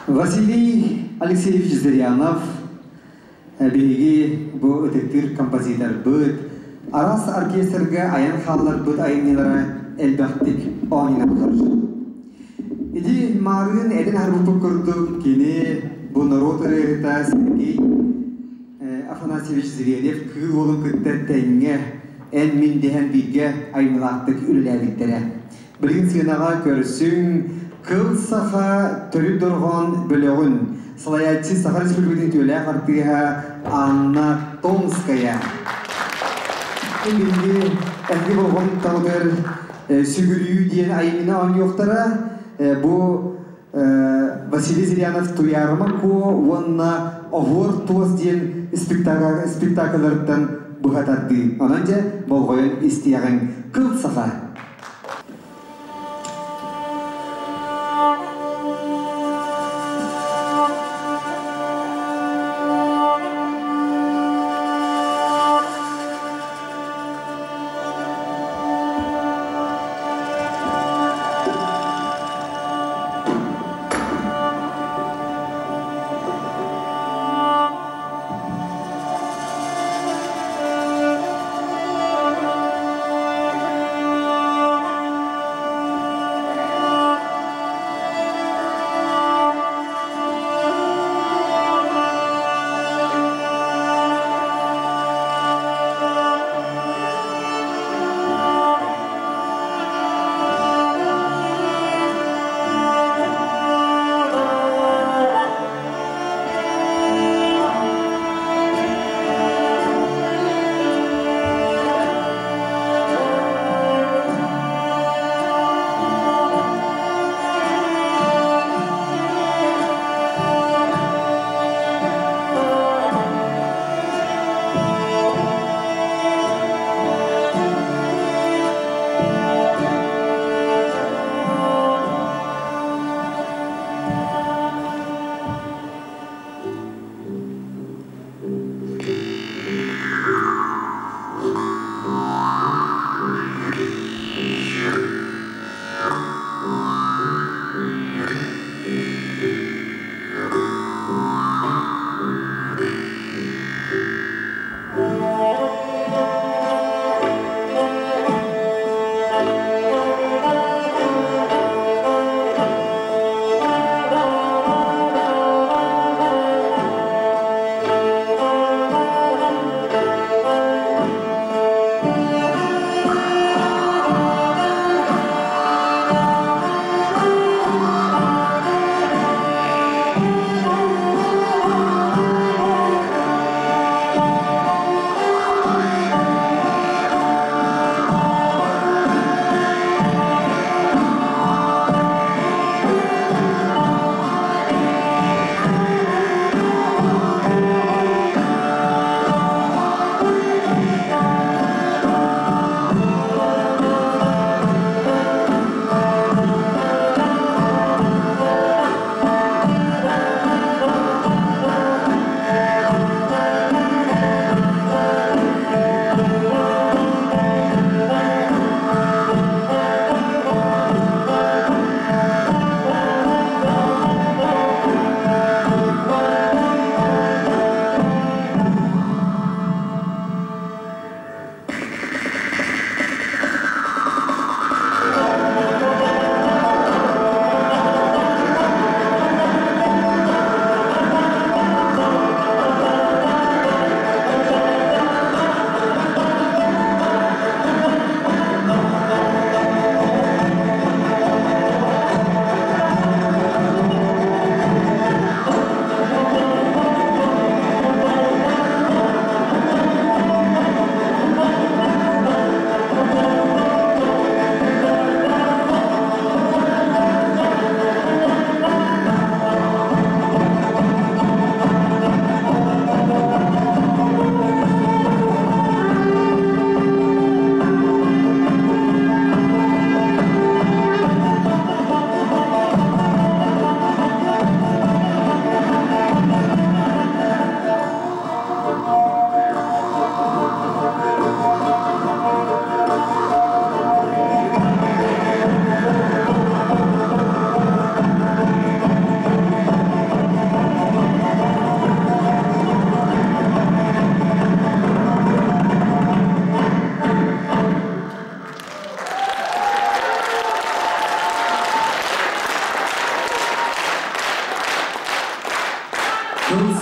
Василий Алексеевич Зырянов биһиги бу ытыктыыр композиторбыт, араас оркестрга айан хаалларбыт айымньылара элбэхтик оонньоноллор. Ити маарыын эдэн аһарбыппыт курдук кини бу норуот ырыаһыта Сергей Афанасьевич Зверев кыыл уолун кытта тэҥҥэ эн-мин дэһэн бииргэ айымньылаахтык үлэлээбиттэрэ. Билигин сыанаҕа көрсүҥ Кыл саха төрүт дорҕоон бөлөҕүн салайааччы Саха Республикатын үтүөлээх артыыһа Анна Томская. Биһиги эһиги болҕомтоҕутугар сүгүрүйүү диэн айымньыны оонньуохтара. Бу Василий Зырянов Туйаарыма Куо уонна Оһуор туос диэн спектакльларыттан быһа тардыы. Онон дьэ болҕойон истиэҕиҥ. Кыл саха!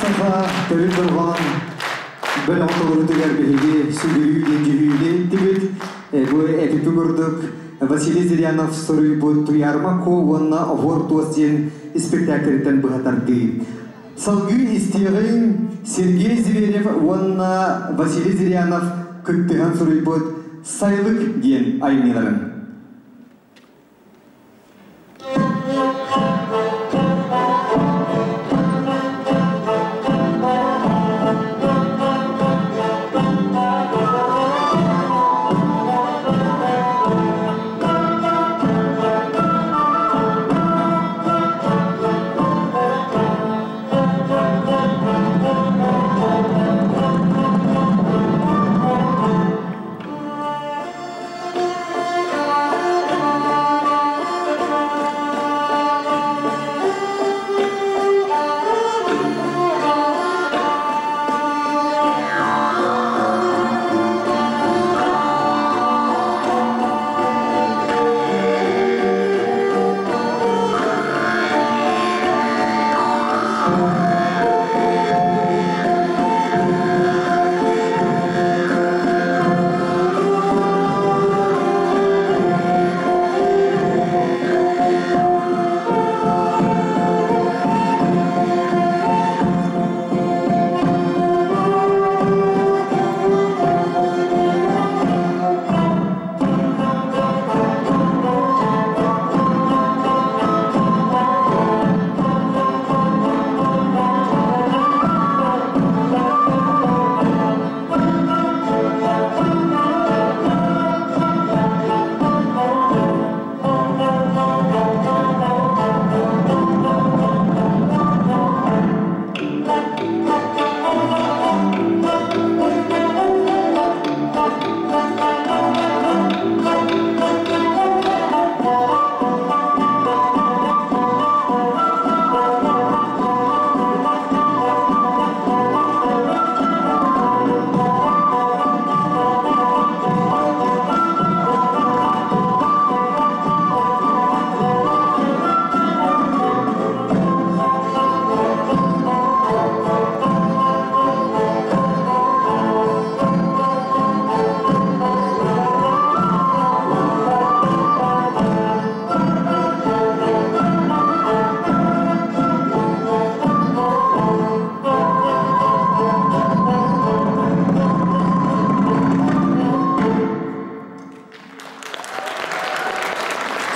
Саха төрүт дорҕоон бөлөҕүн толоруутугар биһиги сүгүрүйүү диэн дьүһүйүүнү иһиттибит. Бу эпипи курдук Василий Зырянов суруйбут Туйаарыма Куо уонна Оһуор туос диэн испэктээктэриттэн быһа тардыы. Салгыы истиэҕиҥ Сергей Зверев уонна Василий Зырянов кыттыһан суруйбут Сайылык диэн айымньыларын.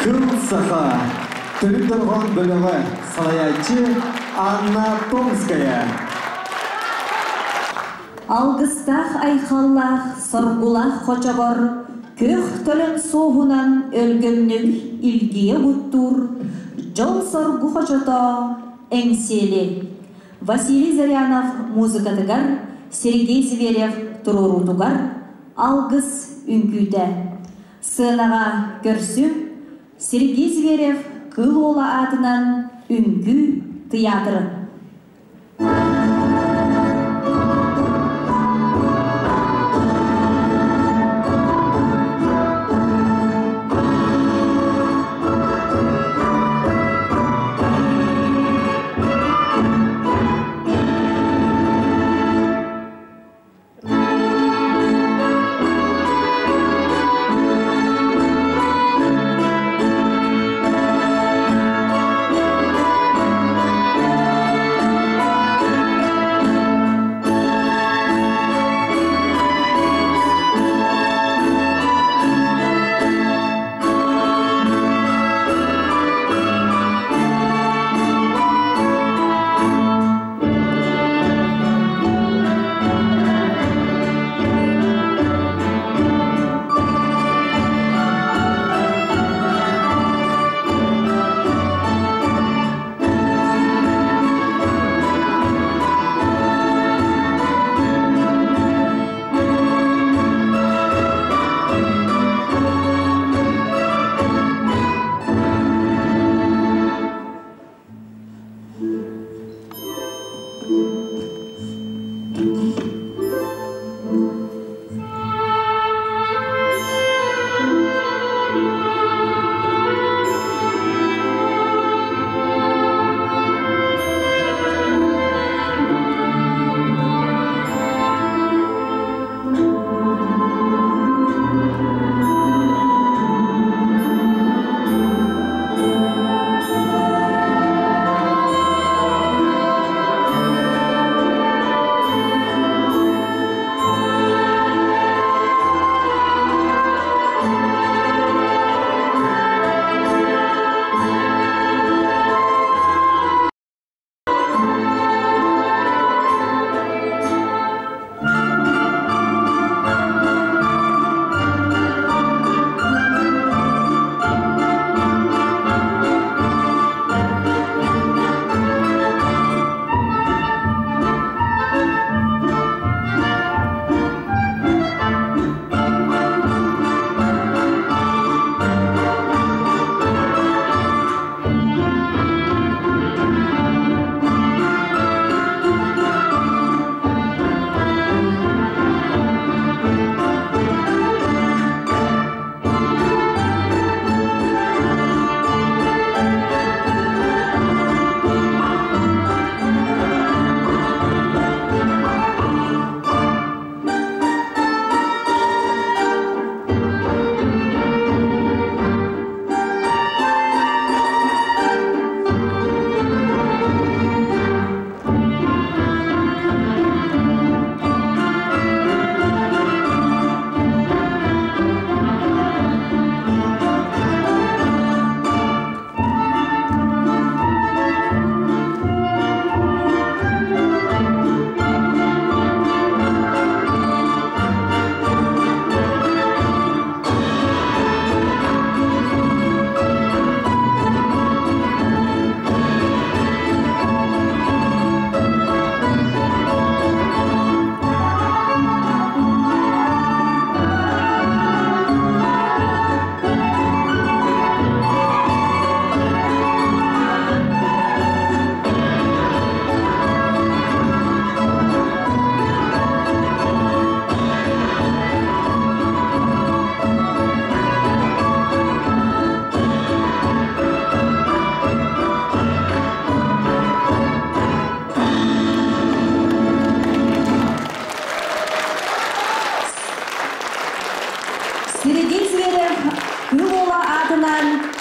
Кыл Саха төрүт дорҕоон бөлөҕө салайааччы Анна Томская. Алгыстаах айхаллаах, соргулаах хочобор күөх төлөн суоһунан өлгөмнүк илгийэ угуттуур дьол-соргу хочото Эҥсиэли. Василий Зырянов музыкатыгар, Сергей Зверев туруоруутугар Алгыс үҥкүүтэ. Сыанаҕа көрсүҥ Сергей Зверев Кыыл Уола аатынан Үҥкүү тыйаатырын.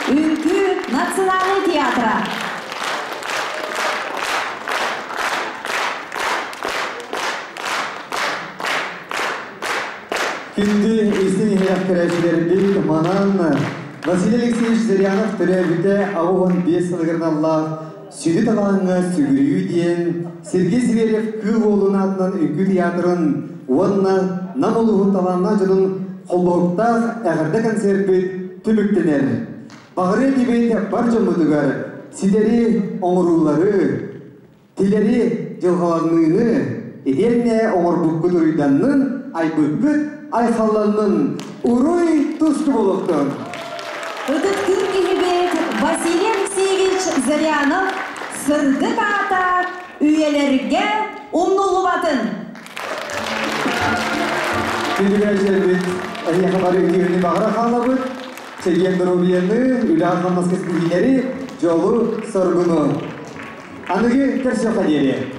Үҥкүү национальнай театра. Күндү истиҥ иһирэх көрөөччүлэрбит манан Василий Алексеевич Зырянов төрөөбүтэ 85 сылыгар аналлаах Сүдү талааҥҥа сүгүрүйүү диэн Сергей Зверев Кыыл Уолун аатынан үҥкүү театрын уонна Нам улууһун талааннаах дьонун холбоһуктаах эҕэрдэ концерпит түмүктэнэр. Баҕарыа этибит бар дьоммутугар ситэри оҥоруулары, тилэри дьылҕаланыыны, итиэннэ оҥорбуккут уруйданнын, айбыккыт айхалланнын, уруй туску буолуохтун! Ытыктыыр киһибит Василий Алексеевич Зырянов сырдык аата үйэлэргэ умнуллубатын! Күндү эһиэхэ бары үтүөнү баҕара хаалабыт. Чэгиэн доруобуйаны, үлэҕэ-хамнаска ситиһиилэри, дьолу, соргуну. Аныгы көрсүөххэ диэри.